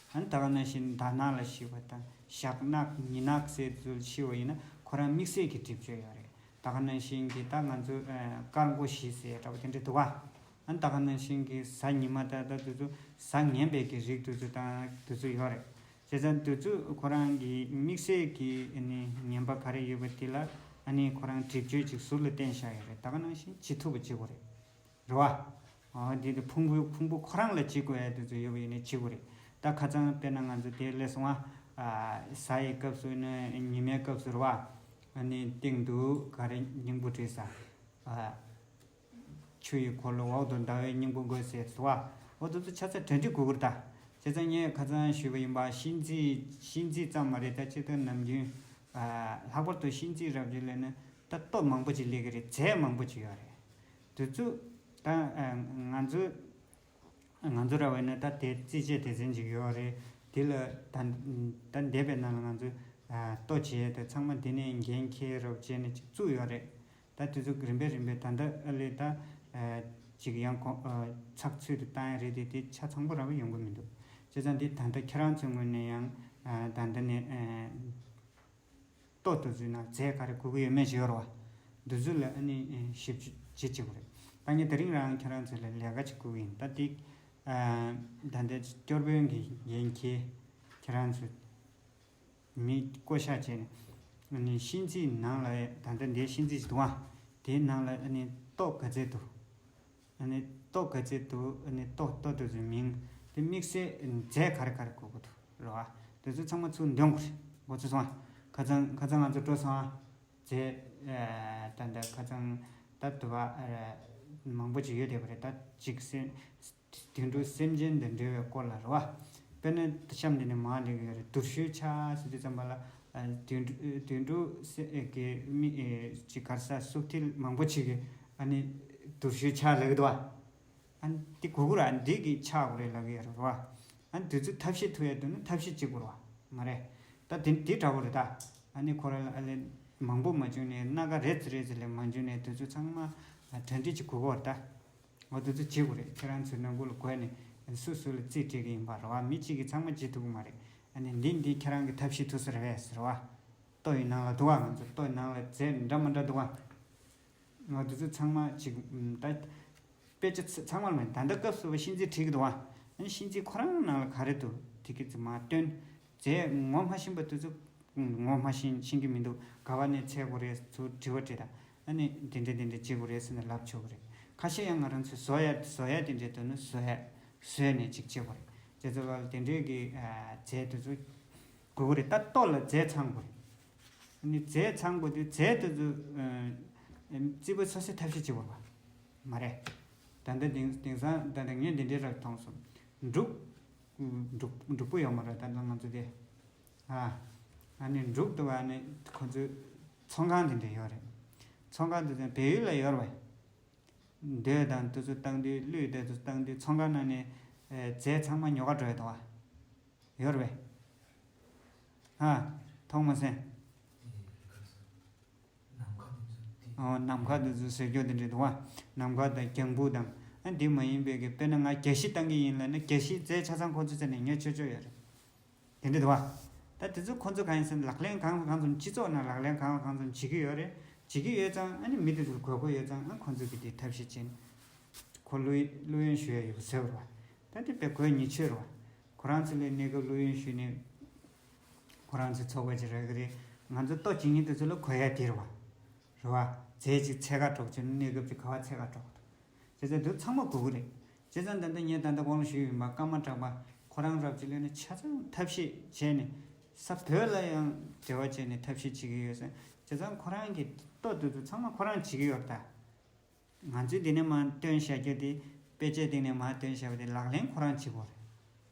ཨ་ནི་ད་ག་ནང་བཞིན་ཟླ་ནག་ལ་ཤི་བ་དང་ཞག་ནག་ཉི་ནག་ཟེར་ཚུལ་ཤི་བ་ཡིན་ན་ཁོ་རང་དམིགས་བསལ་གྱི་སྒྲིབ་བཅོས་ཡོད་རེད། ད་ག་ནང་བཞིན་གྱི་ད་ང་ཚོ་ཨ་དཀར་མགོ་བཞི་ཟེར་འདྲ་པོ་དེ་འདྲ་འདུག་བ། ཨ་ནི་ད་ག་ནང་བཞིན་གྱི་གཟའ་ཉི་མ་ད་ལྟ་དེ་ཚོ་གཟའ་ངན་པའི་གི་རིགས་དེ་ཚོ་དང་དེ་ཚོ་ཡོད་རེད། བྱས་ཙང་དེ་ཚོ་ཁོ་རང་གི་དམིགས་བསལ་གྱི་ཨ་ནི་ངན་པ་ག་རེ་ཡོད་པ་དེ་ལ་ཨ་ནི་ཁོ་རང་སྒྲིབ་བཅོས་ཅིག་ཟུར་ལ་བསྟན་བཞག་ཡོད་རེད། ད་ག་ནང་བཞིན་བྱེད་ཐུབ་པ་བྱེད་དགོས་རེད། རེད་བ། ཨ་དེ་དེ་ཕུང་པོ་ཕུང་པོ་ཁོ་རང་ལ་བྱེད་དགོས་ཡ་དེ་ཚོ་ཡོད་པ་ཡིན་ན་བྱེད་དགོས་རེད། ད་ཁ་སང་དཔེར་ན་ང་ཚོ་དེ་སླེབས་སོང་ཨ། གཟའ་ཡི་སྐབས་སུ་ནི་ཉི་མའི་སྐབས་སུ་རེད་བ། ཨ་ནི་སྟེང་དུ་ག་རེ་སྙིང་པོ་བྲིས་ས། ཨ། ཆུ་ཡི་འཁོར་ལོ་འོག་ཏུ་ཟླ་བའི་སྙིང་པོ་དགོད་ཟེར་སོ། འོ་དེ་ཚོ་ཆ་ཚང་གྲ་སྒྲིག་དགོས་ཀྱི་རེད་ད། བྱས་ཙང་ངས་ཁ་སང་ཞུས་པ་ཡིན་པ། གཤིན་རྩིས་གཤིན་རྩིས་ཙམ་མ་རེད་ད། སྤྱིར་བཏང་ནམ་རྒྱུན་ཨ་ལྷག་པར་དུ་གཤིན་རྩིས་རབ་རྒྱས་ལ་ནི་ད་ལྟོ་མང་པོ་ཅིག་སླེབས་ཀྱི་རེད། རྫས་མང་པོ་ཅིག་ཡོད་རེད། དེ་ཚོ་ད་ཨ་ང་ཚོ་ང་ཚོ་ར་བས་ན་ད་དེ་རྩིས་དཔྱད་སྡེ་ཚན་ཅིག་ཡོད་རེད། དེ་ལ་ད་ད་འདས་པའི་ནང་ལ་ང་ཚོ་ཨ་ལྟོ་བྱས་དེ་ཚང་མ་དེ་ནས་འགན་འཁྱེར་རོགས་བྱས་ནས་ཅིག་བཙུགས་ཡོད་རེད། ད་དེ་ཚོ་རིམ་པས་རིམ་པས་ད་ལྟ་ཨ་ལས་ད་ཨ་ཅིག་ཡང་གོང་ཨ་ཚགས་ཚུད་དུ་བཏང་ཡ་རེད་དེ། དེ་ཆ་ཚང་པོ་ར་བས་ཡོང་གི་མི་འདུག་བྱས་ཙང་འདི་ད་ལྟ་ཁྱེད་རང་ཚོའི་ངོས་ནས་ཡང་ཨ་ད་ལྟ་ནས་ཨ་ལྟོ་དེ་ཚོའི་ནང་རྫས་ག་རེ་དགོས་ཀྱི་ཡོད་མེད་ཅིག་ཡོད་རེད་བ། འདི་ཚོ་ལ་ཨ་ནི་ཨ་ཞིབ་དཔྱད་བྱེད་དགོས་རེད། ད་ངས་དེ་རིང་རང་ཁྱེད་རང་ཚོ་ལ་ལས་ཀ་ཅིག་བསྐུར་གྱི་ཡིན། ད་འདི་ཨ་ད་ལྟ་སྐྱོར་དཔོན་གྱི་འགན་འཁྱེར་ཁྱེད་རང་ཚོ་མི་བསྐོ་བཞག་བྱས་ནས། ཨ་ནི་གཤིན་རྩིས་ནང་ལ་ད་ལྟ་འདིའི་གཤིན་རྩིས་ཅིག་འདུག་ཨ། དེའི་ནང་ལ་ཨ་ནི་ལྟོ་ག་ཚད་འདུག་ཨ་ནི་ལྟོ་ག་ཚད་འདུག་ཨ་ནི་ལྟོ་ལྟོ་དེ་ཚོའི་མིང་། དེ་དམིགས་བསལ་རྫས་ག་རེ་ག་རེ་དགོས་ཀྱི་འདུག་རེད་བ། དེ་ཚོ་ཚང་མ་ཚུར་འདོན་དགོས་རེད། འགོ་ཚུགས་སོང་ཨ། ཁ་སང་ཁ་སང་ང་ཚོ་འགྲོ་སོང་ཨ། རྫས་ཨ་ད་ལྟ་ཁ་སང་ད་དུ་བ་ཨ་མང་པོ་ཅིག་ཡོད་བསྡད་པ་རེད། ད་ཅིག་སེ། དུད་འགྲོ་སེམས་ཅན་དང་འབྲེལ་བའི་སྐོར་ལ་རེད་བ། དཔེར་ན་གཤམ་འདི་ནས་མར་སླེབས་ཀྱི་ཡོད་རེད། དུར་ཞོའི་ཕྱག་ཟེར་དུས་ཙམ་པ་ལ་ཨ་དུད་འགྲོ་དུད་འགྲོ་སེ་ཨེ་གི་མི་ཨེ་ཅིག་ག་རེ་ཟ། སུག་ཐིལ་མང་པོ་ཅིག་གི་ཨ་ནི་དུར་ཞོའི་ཕྱག་ལབ་ཀྱི་འདུག་བ། ཨ་ནི་དེ་དགོས་ཀྱི་རེད། ཨ་ནི་འདི་གི་ཕྱག་དགོས་རེད་ལབ་ཀྱི་ཡོད་རེད་བ། ཨ་ནི་དུས་ཚོད་ཐབས་ཤེས་ཐུབ་ཡ་འདུག་ན་ཐབས་ཤེས་བྱེད་དགོས་རེད་བ། མ་རེད། ད་དེ་དེ་འདྲ་བོ་རེད་ད། ཨ་ནི་ཁོ་རང་ལ་ཨ་ལས་མང་པོ་མ་བྱུང་ནས་སྣ་ཁ་རེ་ཙམ་རེ་ཙམ་ལས་མ་བྱུང་ནས་དུས་ཚོད་ཚང་མ་གྲ་སྒྲིག་ཅིག་དགོས་ཀྱི་རེད་ད། འོ་དེ་ཚོ་བྱེད་དགོས་རེད། ཁྱེད་རང་ཚོའི་ནང་ཁུལ་ལ་དགོས་ནས་སུ་སུ་ལ་རྩིས་སྤྲད་ཀྱི་ཡིན་པ་རེད་བ། མི་གཅིག་གིས་ཚང་མ་བྱེད་ཐུབ་ཀྱི་མ་རེད། ཨ་ནི་འདི་འདི་ཁྱེད་རང་གི་ཐབས་ཤེས་ཐུབ་ས་རེད་པས་ཟེར་བ། ལྟོ་ཡི་ནང་ལ་འདུག་བ། ང་ཚོ་ལྟོ་ཡི་ནང་ལ་རྫས་འདྲ་མི་འདྲ་འདུག་བ། ང་དེ་ཚོ་ཚང་མ་ཅིག་ད་ དཔེ་ཆ་ཚ་ཚང་མར་མེད། ད་ལྟ་སྐབས་སུ་བ་གཤིན་རྗེ་ཁྲིད་ཀྱི་འདུག་བ། ཨ་ནི་གཤིན་རྗེ་ཁོ་རང་ནང་ལ་ག་རེ་འདུག་དེ་གི་ཚེ་མ་སྟོན། རྫས་ངོ་མ་ཤེས་པ་དེ་ཚོ་ངོ་མ་ཤེས་ཤེས་ཀྱི་མི་འདུག་ག་བ་ནས་འཚོལ་དགོས་རེད་ཚུར་དྲི་བ་དྲིས་དང་། ཨ་ནི་དེ་འདྲ་དེ་འདྲ་བྱེད་དགོས་རེད་ཟེར་ནས་ལབ་ཆོག་གི་རེད། ཁ་ཤས་ཡང་ང་རང་ཚོས་བཟོ་ཡ་བཟོ་ཡ་དེ་འདྲ་འདུག་ན་བཟོ་ཡ་བཟོས་ནས་ཅིག་བྱེད་དགོས་རེད། དེ་ཚོ་ལ་དེ་འདྲའི་གི་རྫས་དེ་ཚོ་དགོས་ཀྱི་རེད། ད་ལྟོ་ལ་རྫས་ཚང་དགོས་རེད། ཨ་ནི་རྫས་ཚང་དགོས་དུས་རྫས་དེ་ཚོ་རྩིས་པ་སོ་སོའི་ཐབས་ཤེས་བྱེད་དགོས་པ་མ་རེད། ད་ལྟ་དེང་དེང་སང་ད་ལྟ་ངས་འདི་འདྲའི་རབ་མཐོང་སོང་། འབྲུག་འབྲུག་འབྲུག་པོ་ཡོད་མ་རེད། ད་ལྟ་ང་ཚོ་དེ། ཨ། ཨ་ནི་འབྲུག་འདུག་བ། ཨ་ནི་ཁོ་ཚོས་ཚོང་ཁང་དེ་འདྲ་ཡོད་རེད། ཚོང་ཁང་དེ་ཚོ་བལ་ཡུལ་ལ་ཡོད་རེད་བས། མདོས་དང་དེ་ཚོ་བཏང་དུས་གླུད་དེ་ཚོ་བཏང་དུས་ཚོང་ཁང་ནང་ནས་རྫས་ཚང་མ་ཉོ་ག་འགྲོ་ཡ་འདུག་བ། ཡོད་རེད་བས། ཨ། མཐོང་མ་སོང་། ཨོ། ནམ་མཁའ་དེ་ཚོ་ཟེར་རྒྱུ་དེ་འདྲ་འདུག་བ། ནམ་མཁའ་དང་རྒྱང་བུ་དང་། ཨ། འདི་མ་ཡིན་པའི་གི་དཔེར་ན་ང་རྒྱ་ཤི་བཏང་གི་ཡིན་ལབ་ན་རྒྱ་ཤི་རྫས་ཆ་ཚང་ཁོ་ཚོ་རྩ་ནས་ཉོ་ཆོག་ཆོག་ཡོད་རེད། དེ་འདྲ་འདུག་བ། ད་དེ་ཚོ་ཁོ་ཚོ་གང་ཡིན་ཟེར་ན་ལག་ལེན་གང་ལ་གང་འཛོམས། སྤྱི་ཚོགས་ནང་ལག་ལེན་གང་ལ་གང་འཛོམས་བྱེད་ཀྱི་ཡོད་རེད། བྱེད་ཀྱི་ཡོད་ཙང་། ཨ་ནི་མི་དེ་ཚོར་དགོས་མཁོ་ཡོད་ཙང་། ཨ། ཁོ་ཚོ་གི་དེ་ཐབས་ཤེས་བྱས་ནས་ཁོ་གླུ་གླུ་ཡོན་ཞུ་ཡ་ཡོད་པ་བཟོས་པ་རེད་བ། ད་དེ་དཔེ་དགོས་ཉེན་ཆེ་རེད་བ། ཁོ་རང་ཚོ་ལ་གནས་སྐབས་གླུ་ཡོན་ཞུས་ནས་ཁོ་རང་ཚོའི་ཚོགས་པ་ཅིག་རག་གི་རེད། ང་ཚོ་ལྟོ་བྱེད་མཁན་དེ་ཚོ་ལ་དགོས་ཡ་དེ་རེད་བ། རེད་བ། རྫས་ཅིག་འཚོལ་ག་འགྲོ་བྱས་ན་གནས་སྐབས་ཅིག་ག་བ་འཚོལ་ག་འགྲོ་དགོས་འདུག་བྱས་ཙང་དེ་ཚང་མ་དགོས་ཀྱི་རེད། བྱས་ཙང་ད་ལྟ་ངས་ད་ལྟ་གོང་ལ་ཞུས་ཡིན་པ། ཀརྨ་གྲགས་པ་ཁོ་རང་རབ་ཅིག་ལོན་ནས་ཆ་ཚང་ཐབས་ཤེས་བྱས་ནས། ས་བོད་ལ་ཡང་འབྲེལ་བ་བྱས་ནས་ཐབས་ཤེས་བྱེད་ཀྱི་ཡོད་ཟེར། བྱས་ཙང་ཁོ་རང་གི་ལྟོ་དེ་ཚོ་ཚང་མ་ཁོ་རང་བྱེད་ཀྱི་ཡོད་རེད་ད། ང་ཚོས་འདི་ནས་མར་བཏོན་བཞག་རྒྱུ་དེ། དཔེ་ཆའི་སྟེང་ནས་མར་བཏོན་བཞག་པ་དེ་ལག་ལེན་ཁོ་རང་བྱེད་དགོས་རེད།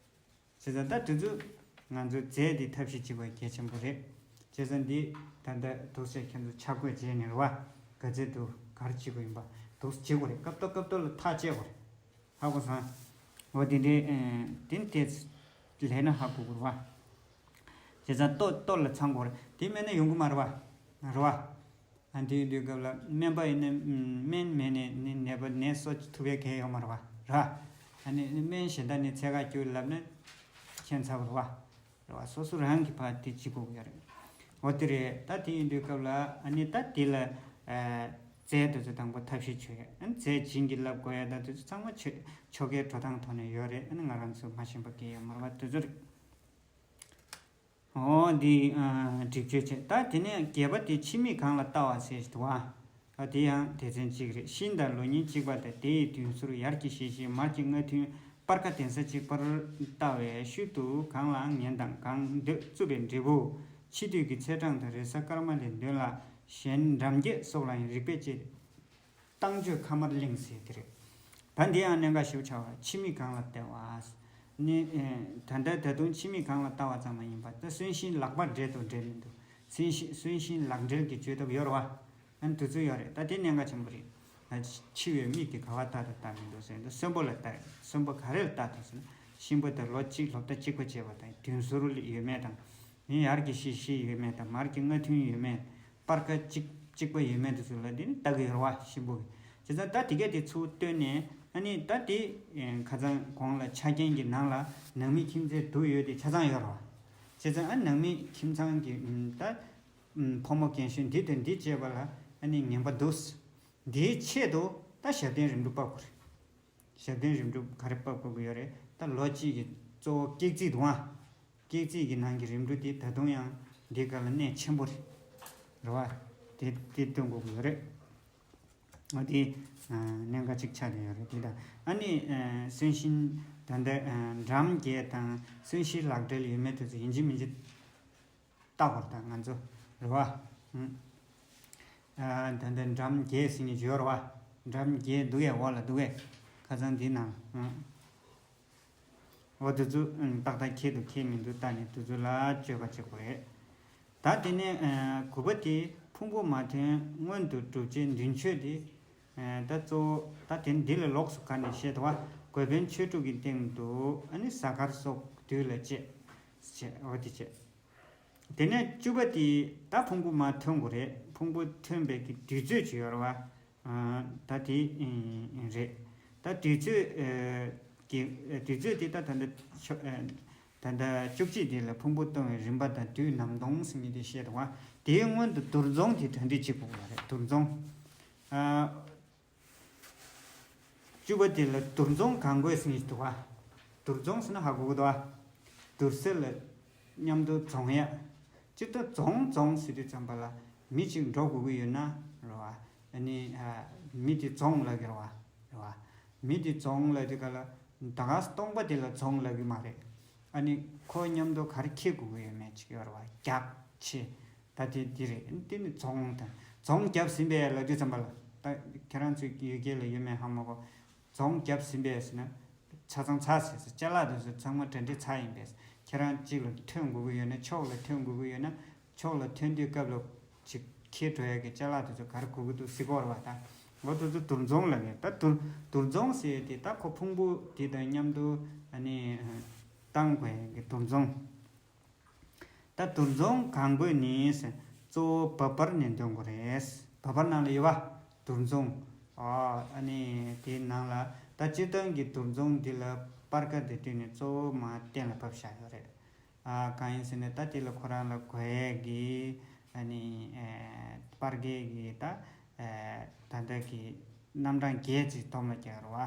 བྱས་ཙང་ད་དེ་ཚོ་ང་ཚོས་རྫས་དེ་ཐབས་ཤེས་བྱེད་དགོས་གལ་ཆེན་པོ་རེད། བྱས་ཙང་འདི་ད་ལྟ་འདུག་སེ་ཁྱེད་ཚོ་ཆ་བགོས་བྱས་ནས་རེད་བ། ག་ཚོད་འདུག་ག་རེ་བྱེད་དགོས་ཡིན་པ་འདུག་སེ་བྱེད་དགོས་རེད། སྐབས་ཐོག་སྐབས་ཐོག་ལ་ཐག་བཅད་དགོས་རེད། ཧ་གོ་སོང་། འོ་དེ་འདྲའི། ཨེ། དེ་དེ་ལས་ན་ཧ་གོ་དགོས་རེད་བ། བྱས་ཙང་ལྟོ་ལྟོ་ལ་ཚང་དགོས་རེད། དེ་མེད་ན་ཡོང་གི་མ་རེད་བ། རེད་བ། ཨ། དེའི་དུས་སྐབས་ལ་སྨན་པ་ཡིན་ན་སྨན་མེད་ནས་ནི་ནད་པ་ནད་གསོ་ཐུབ་པའི་གལ་ཡོད་མ་རེད་བ། ར། ཨ་ནི་སྨན་གཞན་དག་ནས་འཚོལ་ག་རྒྱུགས་ལབ་ན་ཁྱད་མཚར་བ་རེད་བ། རེད་བ། སོ་སོ་རང་གི་ཕར་དེ་བྱེད་དགོས་ཀྱི་ཡོད་རེད། འོ་དེ་རེད། ད་དེ་ཡིན་དུས་སྐབས་ལ། ཨ་ནི་ད་དེ་ལ། ཨ། རྫས་དེ་ཚོ་དང་པོ་ཐབས་ཤེས་བྱོས། ཨ། རྫས་བྱིན་གྱིས་བརླབ་དགོས་ཡ་ད་དེ་ཚོ་ཚང་མ་ཆོ་ཆོ་གའི་འགྲོ་སྟངས་ཐོག་ནས་ཡོད་རེད། ཨ་ནི་ང་རང་ཚོ་མ་ཤེས་པ་གང་ཡང་ཡོད་མ་རེད་བ། དེ་ཚོ་རེད། འོ་འདི། ཨ། སྒྲིག་གཅོད་བྱས། ད་དེ་ནས་བརྒྱད་པ་དེ་ཕྱི་མིག་གང་ལ་ལྟ་བ་ཟེར་ཞིག་འདུག་ཨ། ཨ། དེ་ཡང་སྡེ་ཚན་གཅིག་རེད། ཤིང་དང་ལོ་ཉིན་གཅིག་པ་དང་། དེ་ཡི་དུས་སུ་ཡར་གྱི་ཤེལ་ཤེལ། མར་གྱི་རྔ་ཐུང་། སྤར་ཁ་གདན་ས་གཅིག་པར་ལྟ་བས། ཤུལ་དུ་གང་ལའང་ངན་དང་གང་འདོད་རྩུབ་པའི་འབྲས་བུ། ཕྱི་དུས་ཀྱི་ཚེས་གྲངས་དང་། རེས་གཟའ་སྐར་མ་ལས་འདོན་ལ། གཞན་འགྲམ་བརྒྱད་སོགས་ལའང་རིགས་པས་དཔྱད། རྟགས་བརྗོད་ཁ་དམར་གླིང་ཟེར་དེ་རེད། ད་འདི་ཡང་གནད་འགག་ཞིག་ཆགས་པ། ཕྱི་མིག་གང་ལ་ལྟ་བ་ནི། ཨེ། ད་ལྟ་ད་དུང་ཕྱི་མིག་གང་ལ་ལྟ་བ་ཙམ་མ་ཡིན་པར། ད་གསོན་གཤིན་ལག་པ་འབྲེལ་དང་འབྲེལ་མི་འདུག་གསོན་གཤིན་གསོན་གཤིན་ལག་འབྲེལ་གྱི་བཅོས་ཐབས་ཡོད་རེད་བ། ཨ་ནི་དེ་ཚོ་ཡོད་རེད། ད་དེ་གནད་འགག་ཆེན་པོ་རེད། ད་འཆི་བའི་མིག་དེ་ག་བ་ལྟ་དང་ལྟ་མི་འདུག་ཟེར་དུས། གསོན་པོ་ལ་ལྟ། གསོན་པོ་ག་རེ་ལ་ལྟ་དང་ཟེར་ན། གཤིན་པོ་དེ་ལོ་གཅིག་སློབ་གྲྭ་གཅིག་པ་བྱས་པ་དང་། དུས་སུ་ཡོད་མེད་དང་། ཡིན། ཡར་གྱི་ཤེལ་ཤེལ་ཡོད་མེད་དང་། མར་གྱི་རྔ་ཐུང་ཡོད་མེད། སྤར་ཁ་གཅིག་གཅིག་པ་ཡོད་མེད་དེ་ཚོ་ལ་འདི་ནི་ལྟ་གི་ཡོད་རེད་བ། གཤིན་པོ་གི། བྱས་ཙང་ད་དེ་གས་དེ་ཚུར་བཏོན་ནས། ཨ་ནི་ད་དེ་ཁ་སང་གོང་ལ་ཆ་རྐྱེན་གྱི་ནང་ལ་ནང་མི་ཁྱིམ་མཚེས་སྡུག་ཡོད་དེ་ཆ་ཚང་ཡོད་རེད་བ། བྱས་ཙང་། ཨ། ནང་མི་ཁྱིམ་ཚང་གི། ཨ། ད་ཕོ་མོ་རྒན་གཞོན་འདི་དང་འདི་བྱས་པ་ལ་ཨ་ནི་ངན་པ་འདུག་འདིའི་ཆེད་དུ་ད་ཞབས་བརྟན་རིམ་གྲོ་ཕབ་དགོས་རེད། ཞབས་བརྟན་རིམ་གྲོ་ག་རེ་ཕབ་དགོས་ཀྱི་ཡོད་རེད། ད་ལོ་གཅིག་གི་གཙོ་བོ་ཀེག་རྩིས་འདུག་ཨ། ཀེག་རྩིས་ཀྱི་ནང་གི་རིམ་གྲོ་དེ་ད་དུང་ཡང་འདི་ག་ལ་གནད་ཆེན་པོ་རེད། རེད་བ། དེ་དེ་སྟོན་དགོས་ཀྱི་ཡོད་རེད། འོ་དེ་གནད་འགག་ཅིག་ཆགས་བསྡད་ཡོད་རེད། དེ་དང་། ཨ་ནི་གསོན་གཤིན་ད་ལྟ་འགྲམ་བརྒྱད་དང་གསོན་གཤིན་ལག་འབྲེལ་ཡོད་མེད་དེ་ཚོ་ཡིན་གཅིག་མིན་གཅིག་ལྟ་དགོས་རེད། ད་ང་ཚོ་རེད་བ། ཨ། ད་ལྟ་འགྲམ་བརྒྱད་ཟེར་མཁན་ཅིག་ཡོད་རེད་བ། འགྲམ་བརྒྱད་འདུག་གས། འོག་ལ་འདུག་གས། ཁ་སང་འདི་ནང་། ཨ། འོ་དེ་ཚོ་ཏག་ཏག་འཁྱེར་འདུག་འཁྱེར་མི་འདུག་ལྟ་ནས་དེ་ཚོ་ལ་བཅོས་པ་བྱེད་དགོས་རེད། ད་དེ་ནས། ཨ། དགུ་པ་དེ་ཕུང་པོ་མ་ཐོན་སྔོན་དུ་སྒྲུབ་བྱའི་མདུན་མཆོད་དེ། ཨ། ད་གཙོ་བོ་ད་དེ་འདི་ལ་ལོགས་སུ་བཀར་ནས་བཤད་དོ། དགོས་ཕན་ཆོས་དྲུག་གི་སྟེང་དུ། ཨ་ནི་གཟའ་སྐར་སོགས་དུས་ལ་བཅད། བྱས། འོ་དེ་བྱས། དེ་ནས་བཅུ་པ་དེ་ད་ཕུང་པོ་མ་ཐོན་དགོས་རེད། ཕུང་པོ་ཐོན་པའི་གི་དུས་ཚོད་ཅིག་ཡོད་རེད་བ། ཨ། ད་དེ་རེད། ད་དུས་ཚོད། ཨ། གི་དུས་ཚོད་དེ་ད་ད་ལྟ་ཆོ་ཨ། ད་ལྟ་བཅུ་གཅིག་དེ་ལ་ཕུང་པོ་གཏོང་བའི་རིམ་པ་དང་དུས་ནམ་སྟོང་ཟེར་མཁན་དེ་བཤད་དོ། དེའི་སྔོན་དུ་དུར་རྫོང་དེ་གྲ་སྒྲིག་བྱེད་དགོས་པ་རེད། དུར་རྫོང་། ཨ། བཅུ་པ་དེ་ལ་དུར་འཛོང་གང་དགོས་ཟེར་ནས་འདུག་བ། དུར་འཛོང་ཟེར་ན་ཧ་གོ་གི་འདུག་བ། དུར་ས་ལ་མཉམ་དུ་འཛོང་ཡ། སྤྱིར་བཏང་འཛོང་འཛོང་ཟེར་དུས་ཙམ་པ་ལ་མི་གཅིག་འགྲོ་དགོས་ཀྱི་ཡོད་ན་རེད་བ། ཨ་ནི་ཨ། མི་དེ་འཛོང་ལབ་ཀྱི་རེད་བ། རེད་བ། མི་དེ་འཛོང་ལབ་དུས་ག་ལ་ད་ག་སྟོང་པ་དེ་ལ་འཛོང་ལབ་ཀྱི་མ་རེད། ཨ་ནི་ཁོ་མཉམ་དུ་ག་རེ་འཁྱེར་དགོས་ཀྱི་ཡོད་མེད་ཅིག་ཡོད་རེད་བ། རྒྱག་ཆེ། ད་དེ་འདི་རེད། དེ་ནི་རྫོང་དང་རྫོང་བརྒྱབ་ཟིན་པས་ལབ་དུས་ཙམ་པ་ལ། ད་ཁྱེད་རང་ཚོའི་ཡུལ་སྐད་ལ་ཡོད་མེད་ཧ་མ་གོ། རྫོང་བརྒྱབ་ཟིན་པས་ཟེར་ན། ཆ་ཚང་ཚར་ཟེར་ཟེར། ཅ་ལག་དེ་ཚོ་ཚང་མ་གྲ་སྒྲིག་ཚར་ཡིན་པས། ཁྱེད་རང་གཅིག་ལ་ཐོན་དགོས་ཀྱི་ཡོད་ན་ཕྱོགས་ལ་ཐོན་དགོས་ཀྱི་ཡོད་ན། ཕྱོགས་ལ་ཐོན་དུས་སྐབས་ལ་ཅིག་འཁྱེར་འགྲོ་ཡ་གི་ཅ་ལག་དེ་ཚོ་ག་རེ་དགོས་ཀྱི་འདུག་ཟེར་གོ་རེད་བ། ད་འོ་དེ་ཚོ་དུར་རྫོང་ལབ་ནས། ད་དུར་དུར་རྫོང་ཟེར་ཡ་དེ་ད་ཁོ་ཕུང་པོ་དེ་དང་མཉམ་དུ་ཨ་ནི་བཏང་དགོས་ཡ་གི་དུར་རྫོང་། ད་དུར་རྫོང་གང་དགོས་ནི་གཙོ་བོ་འབབ་འཕར་ནས་འདོན་དགོས་རེད། འབབ་འཕར་ནང་ལ་ཡོད་པ། དུར་རྫོང་། ཨ་ཨ་ནི་དེའི་ནང་ལ་ད་སྤྱིར་བཏང་གི་དུར་རྫོང་འདི་ལ་སྤར་ཁ་དེ་བཏོན་ནས་གཙོ་བོ་མར་གཏན་ལ་ཕབ་བཞག་ཡོད་རེད། ཨ་གང་ཡིན་ཟེར་ན་ད་དེ་ལ་ཁོ་རང་ལ་དགོས་ཡས་ཀྱི་ཨ་ནི་ཨེ་སྤར་ཁའི་གི་ད་ཨེ་ད་ལྟ་གི་རྣམ་གྲངས་བརྒྱད་ཅིག་སྡོམ་ལ་རྒྱག་རེད་བ།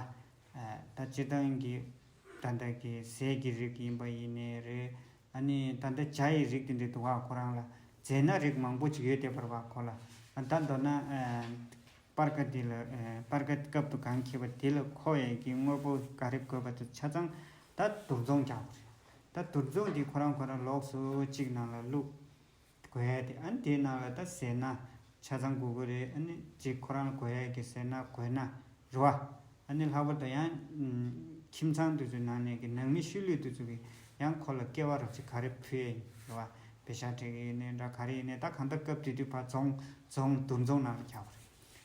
ཨེ་ད་སྤྱིར་བཏང་གི་ད་ལྟ་གི་ཟས་ཀྱི་རིགས་ཡིན་པ་ཡིན་ནའི་རེད། ཨ་ནི་ད་ལྟ་ཇ་ཡི་རིགས་དེ་འདྲ་འདུག་ག་ཁོ་རང་ལ། རྫས་སྣ་རིགས་མང་པོ་ཅིག་ཡོད་བསྡད་པ་རེད་བ་ཁོ་ལ། ཨ་ད་མདོར་ན་ཨ་སྤར་ཁ་འདི་ལ་ཨ་སྤར་ཁ་སྐབས་དུ་གང་འཁྱེར་བ་དེ་ལ་མཁོ་ཡས་ཀྱི་དངོས་པོ་ག་རེ་དགོས་པ་དེ་ཆ་ཚང་ད་དུར་རྫོང་རྒྱག་དགོས་རེད། ད་དུར་རྫོང་འདི་ཁོ་རང་ཁོ་རང་ལོགས་སུ་གཅིག་ནང་ལ་བླུགས་དགོས་ཡས་དེ། ཨ་ནི་དེའི་ནང་ལ་ད་ཟས་སྣ་ཆ་ཚང་དགོས་ཀྱི་རེད། ཨ་ནི་གཅིག་ཁོ་རང་ལ་དགོས་ཡས་ཀྱི་ཟས་སྣ་གོས་སྣ་རེད་བ། ཨ་ནི་ལྷག་པར་དུ་ཡང་ཁྱིམ་ཚང་དེ་ཚོའི་ནང་ནས་ཀྱི་ནང་མི་ཤུལ་ལུས་དེ་ཚོ་གི་ཡང་ཁོ་ལ་སྐལ་བ་རབ་ཅིག་ག་རེ་ཕུལ་ཡས་ཡིན་རེད་བ། པེ་ཤག་སྤྲད་ཀྱི་ཡིན་ནའི་འདྲ་ག་རེ་ཡིན་ནའི་ད་གང་ལྟར་སྐབས་དེ་དུས་ཕར་རྫོང་རྫོང་དུར་རྫོང་ནང་ལ་རྒྱག་པ་རེད།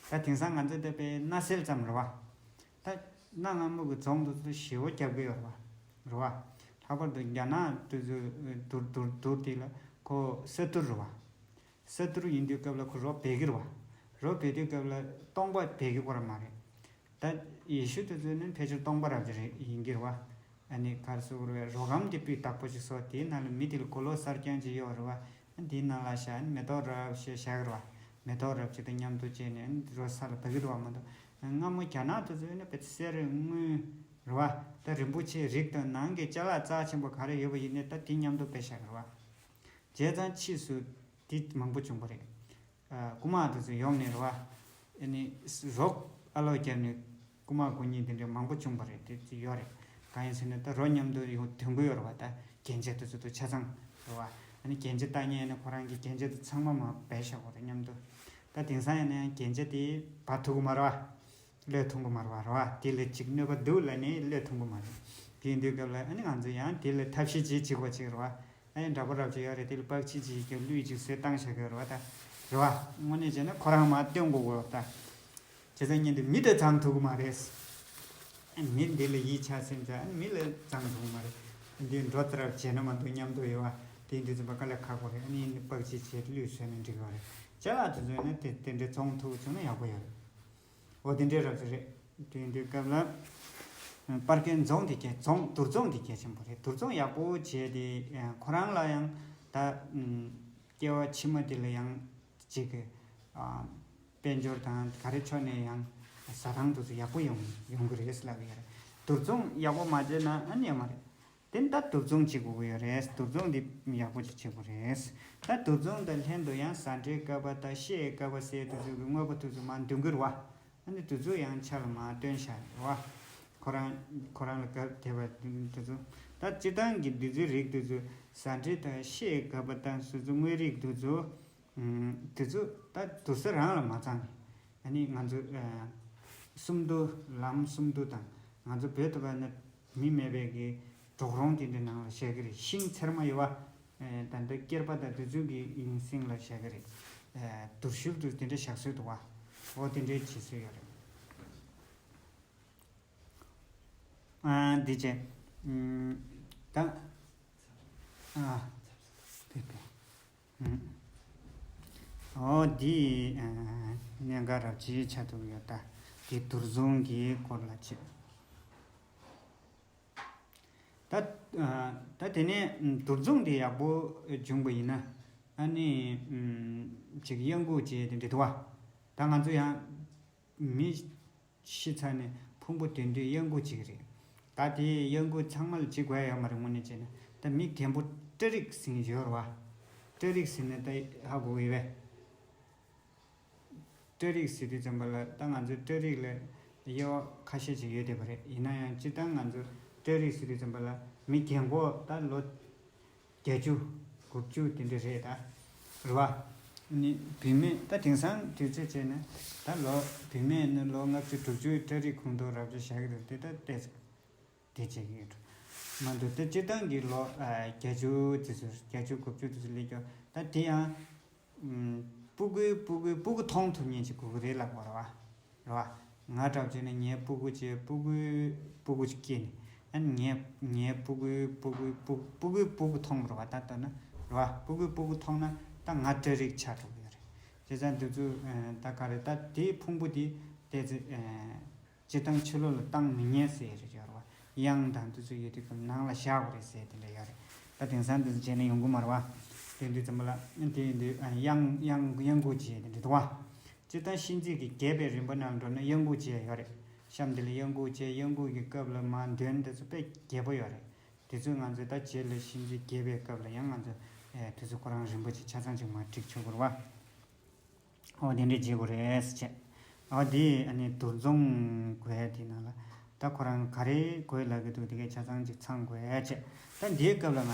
ད་དེང་སང་ང་ཚོ་ད་དཔེ་སྣ་སེལ་ཙམ་རེད་བ། ད་གནའ་སྔ་མོ་གི་རྫོང་དེ་ཚོ་ཞེ་པོ་རྒྱབ་ཀྱི་ཡོད་རེད་བ། རེད་བ། ལྷག་པར་དུ་རྒྱ་ནག་དེ་ཚོའི་དུར་དུར་དུར་དེ་ལ་ཁོ་ས་དུར་རེད་བ། ས་དུར་ཡིན་དུས་སྐབས་ལ་ཁོ་རོ་སྦལ་གྱི་རེད་བ། རོ་སྦལ་དུས་སྐབས་ལ་སྟོང་པ་སྦལ་གྱི་སྐོར་མ་རེད། ད་ཡེ་ཤུ་དེ་ཚོ་ནི་ཕལ་ཆེར་སྟོང་པ་རབ་ཅིག་རེད་ཡིན་གྱི་རེད་བ། ཨ་ནི་ག་རེ་ཟེར་དགོས་རེད། རོ་སྒམ་དེ་སྤུས་དག་པོ་ཅིག་བཟོ། དེའི་ནང་ལ་མི་དེ་ལ་གོས་ལོག་གསར་རྐྱང་ཅིག་གཡོགས་རེད་བ། ཨ་དེའི་ནང་ལ་བཞག་ཨ་ནི་མེ་ཏོག་རབ་བྱས་བཞག་གི་རེད་བ། མེ་ཏོག་རབ་ཅིག་དང་མཉམ་དུ་བྱས་ནས་ཨ་ནི་རོ་ས་ལ་སྦ་གི་འདུག་བ་མ་གཏོགས། སྔ་མོ་རྒྱ་ནག་དེ་ཚོ་ཡིན་ན་དཔེ་གསེར་དངུལ་རེད་བ། ད་རིན་པོ་ཆེའི་རིགས་དང་ནང་གི་ཅ་ལག་རྩ་ཆེན་པོ་ག་རེ་ཡོད་པ་ཡིན་ནའི་ད་དེ་མཉམ་དུ་སྦས་བཞག་གི་རེད་བ། བྱས་ཙང་ཕྱིས་སུ་དེ་མང་པོ་བྱུང་བ་རེད། ཨ་རྐུ་མ་དེ་ཚོ་ཡོང་ནས་རེད་བ། ཨ་ནི་རོ་ཨ་ལོ་བརྒྱབ་ནས་རྐུ་མ་རྐུ་ཉེས་དེ་འདྲ་མང་པོ་བྱུང་བ་རེད། དེ་ཚོ་ཡོད་རེད། གང་ཡིན་ཟེར་ན་ད་རོ་མཉམ་དུ་ཡོང་དོན་གི་ཡོད་རེད་བ། ད་རྒྱན་ཆ་དེ་ཚོ་དང་ཆ་ཚང་རེད་བ། ཨ་ནི་རྒྱན་ཆ་བཏགས་ཉེས་ནི་ཁོ་རང་གི་རྒྱན་ཆ་དེ་ཚང་མ་མར་སྦས་བཞག་པ་རེད་མཉམ་དུ། ད་དེང་སང་ཡིན་ན་ཡང་རྒྱན་ཆ་དེ་འབག་ཐུབ་གི་མ་རེད་བ། བློས་ཐོངས་གི་མ་རེད་བ། རེད་བ། དེ་ལ་ཅིག་གནོད་པ་འདུག་ལབ་ནས་བློས་ཐོངས་གི་མ་རེད། དེ་ཡིན་དུས་སྐབས་ལ་ཨ་ནི་ང་ཚོ་ཡང་དེ་ལ་ཐབས་ཤེས་ཅིག་བྱེད་དགོས་ཅིག་རེད་བ། ཨ་ནི་འདྲ་པོ་རབ་ཅིག་ཡོད་རེད། དེ་ལ་པགས་ཕྱིས་ཅིག་གི་ལུད་ཅིག་བཟོས་བཏང་བཞག་གི་རེད་བ། ད་རེད་བ། དངོས་གནས་བྱས་ན་ཁོ་རང་མར་སྟོན་དགོས་གོ་ད། བྱས་ཙང་ཉིན་དེ་མི་དང་འཚམ་ཐུབ་གི་མ་རེད། མི་འདི་ལ་ཡིད་ཆགས་སེམས་ཆགས་ཨ་ནི་མི་ལ་འཚམ་ཐུབ་གི་མ་རེད། འདི་འགྲོ་ཙམ་རབ་བྱས་ན་མ་གཏོགས་མཉམ་དུ་ཡོད་བ། དེ་འདི་ཚོ་དཔེ་དཀའ་ལས་ཁག་པོ་རེད། ཨ་ནི་པགས་ཕྱིས་བྱས་ལུད་བཟོས་ན་འགྲིག་གི་རེད། ཅ་ལག་དེ་ཚོ་ཡིན་ན་དེ་དེ་འདྲའི་བཙོང་ཐུབ་བྱུང་ན་ཡག་པོ་ཡོད་རེད། འོ་དེ་འདྲའི་རབ་ཅིག་རེད། དེ་འདྲའི་སྐབས་ལ་སྤར་ཁའི་རྫོང་དེ་གལ་རྫོང་དུར་རྫོང་དེ་གལ་ཆེན་པོ་རེད། དུར་རྫོང་ཡག་པོ་བྱས་ཏེ་ཁོ་རང་ལ་ཡང་ད་སྐྱེ་བ་ཕྱི་མ་དེ་ལ་ཡང་ཅིག་གི་དཔལ་འབྱོར་དང་ག་རེ་ཕྱོགས་ནས་ཡང་ཟ་ཐང་དེ་ཚོ་ཡག་པོ་ཡོང་ཡོང་གི་རེད་ལབ་ཀྱི་ཡོད་རེད། དུར་རྫོང་ཡག་པོ་མ་བྱས་ན་ཨ་ནི་ཡོད་མ་རེད། དེ་ད་དུར་རྫོང་གཅིག་དགོས་ཀྱི་ཡོད་རེད། དུར་རྫོང་འདི་ཡག་པོ་ཅིག་བྱེད་དགོས་རེད། ད་དུར་རྫོང་དང་ལྷན་དུ་ཡང་ཟ་འབྲུའི་ཀ་པ་དང་ཤེལ་ཀ་པ་ཟེར་དེ་ཚོ་གི་དངོས་པོ་དེ་ཚོ་མར་འདོན་གྱི་རེད་བ། ཨ་ནི་དེ་ཚོ་ཡང་ཆ་ལ་མར་བཏོན་བཞག་རེད་བ། ཁོ་རང་ཁོ་རང་ལ་གབ་དེ་བ་དེ་ཚོ། ད་སྤྱིར་བཏང་གི་བདུད་རྩིའི་རིགས་དེ་ཚོ་ཟ་འབྲུ་དང་ཤེལ་ཀ་པ་དང་སོ་སོ་དངོས་རིགས་དེ་ཚོ། དེ་ཚོ་ད་དུར་ས་རང་ལ་མ་ཚང་། ཨ་ནི་ང་ཚོ་ཨ་སུམ་མདོ་ལམ་སུམ་མདོ་དང་ང་ཚོ་བོད་དུ་བ་ན་མི་མེད་པའི་གི་གྲོག་རོང་དེ་འདྲའི་ནང་ལ་བཞག་གི་རེད། ཤིང་ཚེར་མ་ཡོད་བ། ཨ་ད་ལྟ་སྐྱེར་པ་དང་དེ་ཚོ་གི་ཡིན་སྲིང་ལ་བཞག་གི་རེད། ཨ་དུར་ཤུལ་དུ་དེ་འདྲ་བཞག་སྲོལ་འདུག་བ། འོ་དེ་འདྲའི་བྱེད་སྲོལ་ཡོད་རེད། ཨ་འདི་བྱས། ཨམ་ད་ཨ་དེ་དེ། ཨུམ། འོ་འདི་ཨ་གནད་འགག་རབ་ཅིག་ཆགས་འདུག་ཡོད་ད། འདི་དུར་རྫོང་གི་སྐོར་ལ་བྱས། ད་ཨ་ད་དེ་ནས་དུར་རྫོང་འདི་ཡག་པོ་བྱུང་པ་ཡིན་ན་ཨ་ནི་ཨུམ་ཅིག་གཡང་འགུག་བྱས་དེ་འདྲ་འདུག་བ། ད་ང་ཚོ་ཡང་མི་ཤི་ཚར་ནས་ ཕུང་པོ་དོན་བསྡུའི་གཡང་འགུགས་གཅིག་རེད། ད་དེའི་གཡང་འགུགས་ཚང་མ་ལ་གཅིག་དགོས་ཡ་ཡོད་མ་རེད། དངོས་གནས་བྱས་ན་ད་མི་རྒན་པོ་སྤྲ་རིགས་ཟེར་མཁན་ཡོད་རེད་བ། སྤྲ་རིགས་ཟེར་ན་ད་ཧ་གོ་གི་ཡོད་པས། སྤྲ་རིགས་ཟེར་དུས་ཙམ་པ་ལ་ད་ང་ཚོའི་སྤྲ་རིགས་ལ་དབྱེ་བ་ཁ་ཤས་ཅིག་ཡོད་བསྡད་པ་རེད། ཡིན་ན་ཡང་སྤྱིར་བཏང་ང་ཚོ་སྤྲ་རིགས་ཟེར་དུས་ཙམ་པ་ལ་མི་རྒན་པོ་ད་ལོ་བརྒྱད་ཅུ་དགུ་བཅུ་དེ་འདྲ་རེད་ད། རེད་བ། ནི་བུད་མེད་ད་དེང་སང་དུས་ཚོད་བྱས་ན་ད་ལོ་བུད་མེད་ནི་ལོ་ལྔ་བཅུ་དྲུག་ཅུའི་སྤྲ་རིགས་ཁོངས་གཏོགས་རབ་ཅིག་བཞག་གི་འདུག་དེ་ད་ལྟས་དེ་བྱེད་ཀྱི་ཡོད་འགྲོ། མ་འདུག་དེ་སྤྱིར་བཏང་གི་ལོ་ཨ་བརྒྱད་ཅུ་དེ་ཚོ་བརྒྱད་ཅུ་དགུ་བཅུ་དེ་ཚོ་སླེབས་ཀྱང་ད་དེ་ཡང་ཨུམ། སྤུ་གུའི་སྤུ་གུའི་སྤུ་གུ་མཐོང་ཐུབ་མཁན་ཅིག་དགོས་ཀྱི་རེད་ལབ་དགོས་རེད་བ། རེད་བ། ང་འདྲ་བྱས་ན་ངའི་སྤུ་གུ་ཅིག་སྤུ་གུའི་སྤུ་གུ་ཅིག་སྐྱེས་ནས་ཨ་ནི་ངའི་ངའི་སྤུ་གུའི་སྤུ་གུའི་སྤུ་སྤུ་གུའི་སྤུ་གུ་མཐོང་རེད་བ། ད་ལྟ་ན་རེད་བ། སྤུ་གུའི་སྤུ་གུ་མཐོང་ན་ད་ང་སྤྲ་རིགས་ཆགས་འགྲོ་གི་ཡོད་རེད། བྱས་ཙང་འདི་ཚོ་ཨ་ད་ག་རེ་ད་དེའི་ཕུང་པོ་དེ་བལྟས་ཚེ་ཨ། སྤྱིར་བཏང་ཕྱི་ལོགས་ལ་བཏང་མི་ཉན་ཟེར་རེད་ཡོད་རེད་བ། གཡང་དང་དེ་ཚོ་ཡོད་དུས་ཀྱི་ནང་ལ་བཞག་དགོས་རེད་ཟེར་དེ་འདྲ་ཡོད་རེད། ད་དེང་སང་དེ་ཚོ་བྱས་ན་ཡོང་གི་མ་རེད་བ། དེ་དུས་ཙམ་པ་ལ་དེ་ཡིན་དུས་གཡང་གཡང་གཡང་འགུགས་བྱས་དེ་འདྲ་འདུག་བ། སྤྱིར་བཏང་གཤིན་རྩིས་ཀྱི་རྒྱས་པའི་རིམ་པ་ནང་འགྲོ་ན་གཡང་འགུགས་བྱས་ཡོད་རེད། གཤམ་དེ་ལ་གཡང་འགུགས་བྱས། གཡང་འགུགས་ཀྱི་སྐབས་ལ་མར་འདོན་དེ་ཚོ་དཔེ་རྒྱས་པོ་ཡོད་རེད། དེ་ཚོ་ང་ཚོས་ད་རྗེས་ལ་གཤིན་རྩིས་རྒྱས་པའི་སྐབས་ལ་ཡང་ང་ཚོ་དེ་ཚོ་ཁོ་རང་རིམ་པ་ཅིག་ཆ་ཚང་ཅིག་མར་སྒྲིག་ཆོག་གི་རེད་བ། ཨོ་དེ་འདྲས་བྱེད་དགོས་རེད་ཟེར་བྱས། ཨོ་དེ་ཨ་ནི་དུར་འཛོམས་དགོས་དེ་ནང་ལ་ད་ཁོ་རང་ག་རེ་དགོས་ལབ་ཀྱི་འདུག་དེ་གའི་ཆ་ཚང་ཅིག་ཚང་དགོས་བྱས། ད་འདིའི་སྐབས་ལ་ང་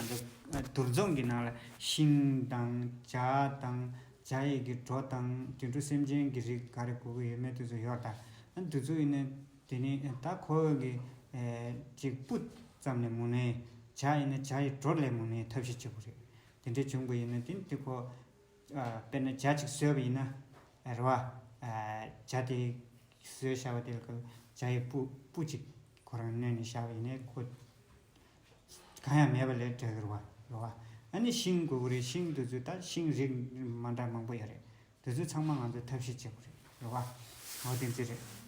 ཚོ་དུར་འཛོམས་ཀྱི་ནང་ལ་ཤིང་དང་ཇ་དང་ཇ་ཡི་གི་སྒྲོ་དང་དུད་འགྲོ་སེམས་ཅན་གྱི་རིགས་ག་རེ་དགོས་ཀྱི་ཡོད་མེད་དེ་ཚོ་ཡོད་ད། ཨ་དེ་ཚོ་ཡིན་ན་དེ་ནི་ད་ཁོ་གི་ཅིག་སྤུ་ཙམ་ལས་མི་ནུས། ཇ་ཡིན་ན་ཇ་ཡི་སྒྲོ་ལས་མི་ནུས་ཐབས་ཤེས་བྱེད་དགོས་རེད། དེ་འདྲས་བྱུང་པ་ཡིན་ན་དེ་ནི་དེ་ཁོ། དཔེར་ན་ཇ་གཅིག་བཟོས་པ་ཡིན་ན། རེད་བ། ཇ་དེ་བཟོས་བཞག་པ་དེ་ལ་ཇ་ཡི་སྤུ་སྤུ་གཅིག་ཁོ་རང་བསྣོལ་ནས་བཞག་པ་ཡིན་ན་ཁོ། གང་ཡང་མེད་པ་ལས་འདྲ་གི་རེད་བ། རེད་བ། ཨ་ནི་ཤིང་དགོས་ཀྱི་རེད། ཤིང་དེ་ཚོ་ད་ཤིང་རིགས་མ་འདྲ་མང་པོ་ཡོད་རེད། དེ་ཚོ་ཚང་མ་ང་ཚོས་ཐབས་ཤེས་བྱེད་དགོས་རེད། རེད་བ། འོ་དེ་འདྲས་རེད།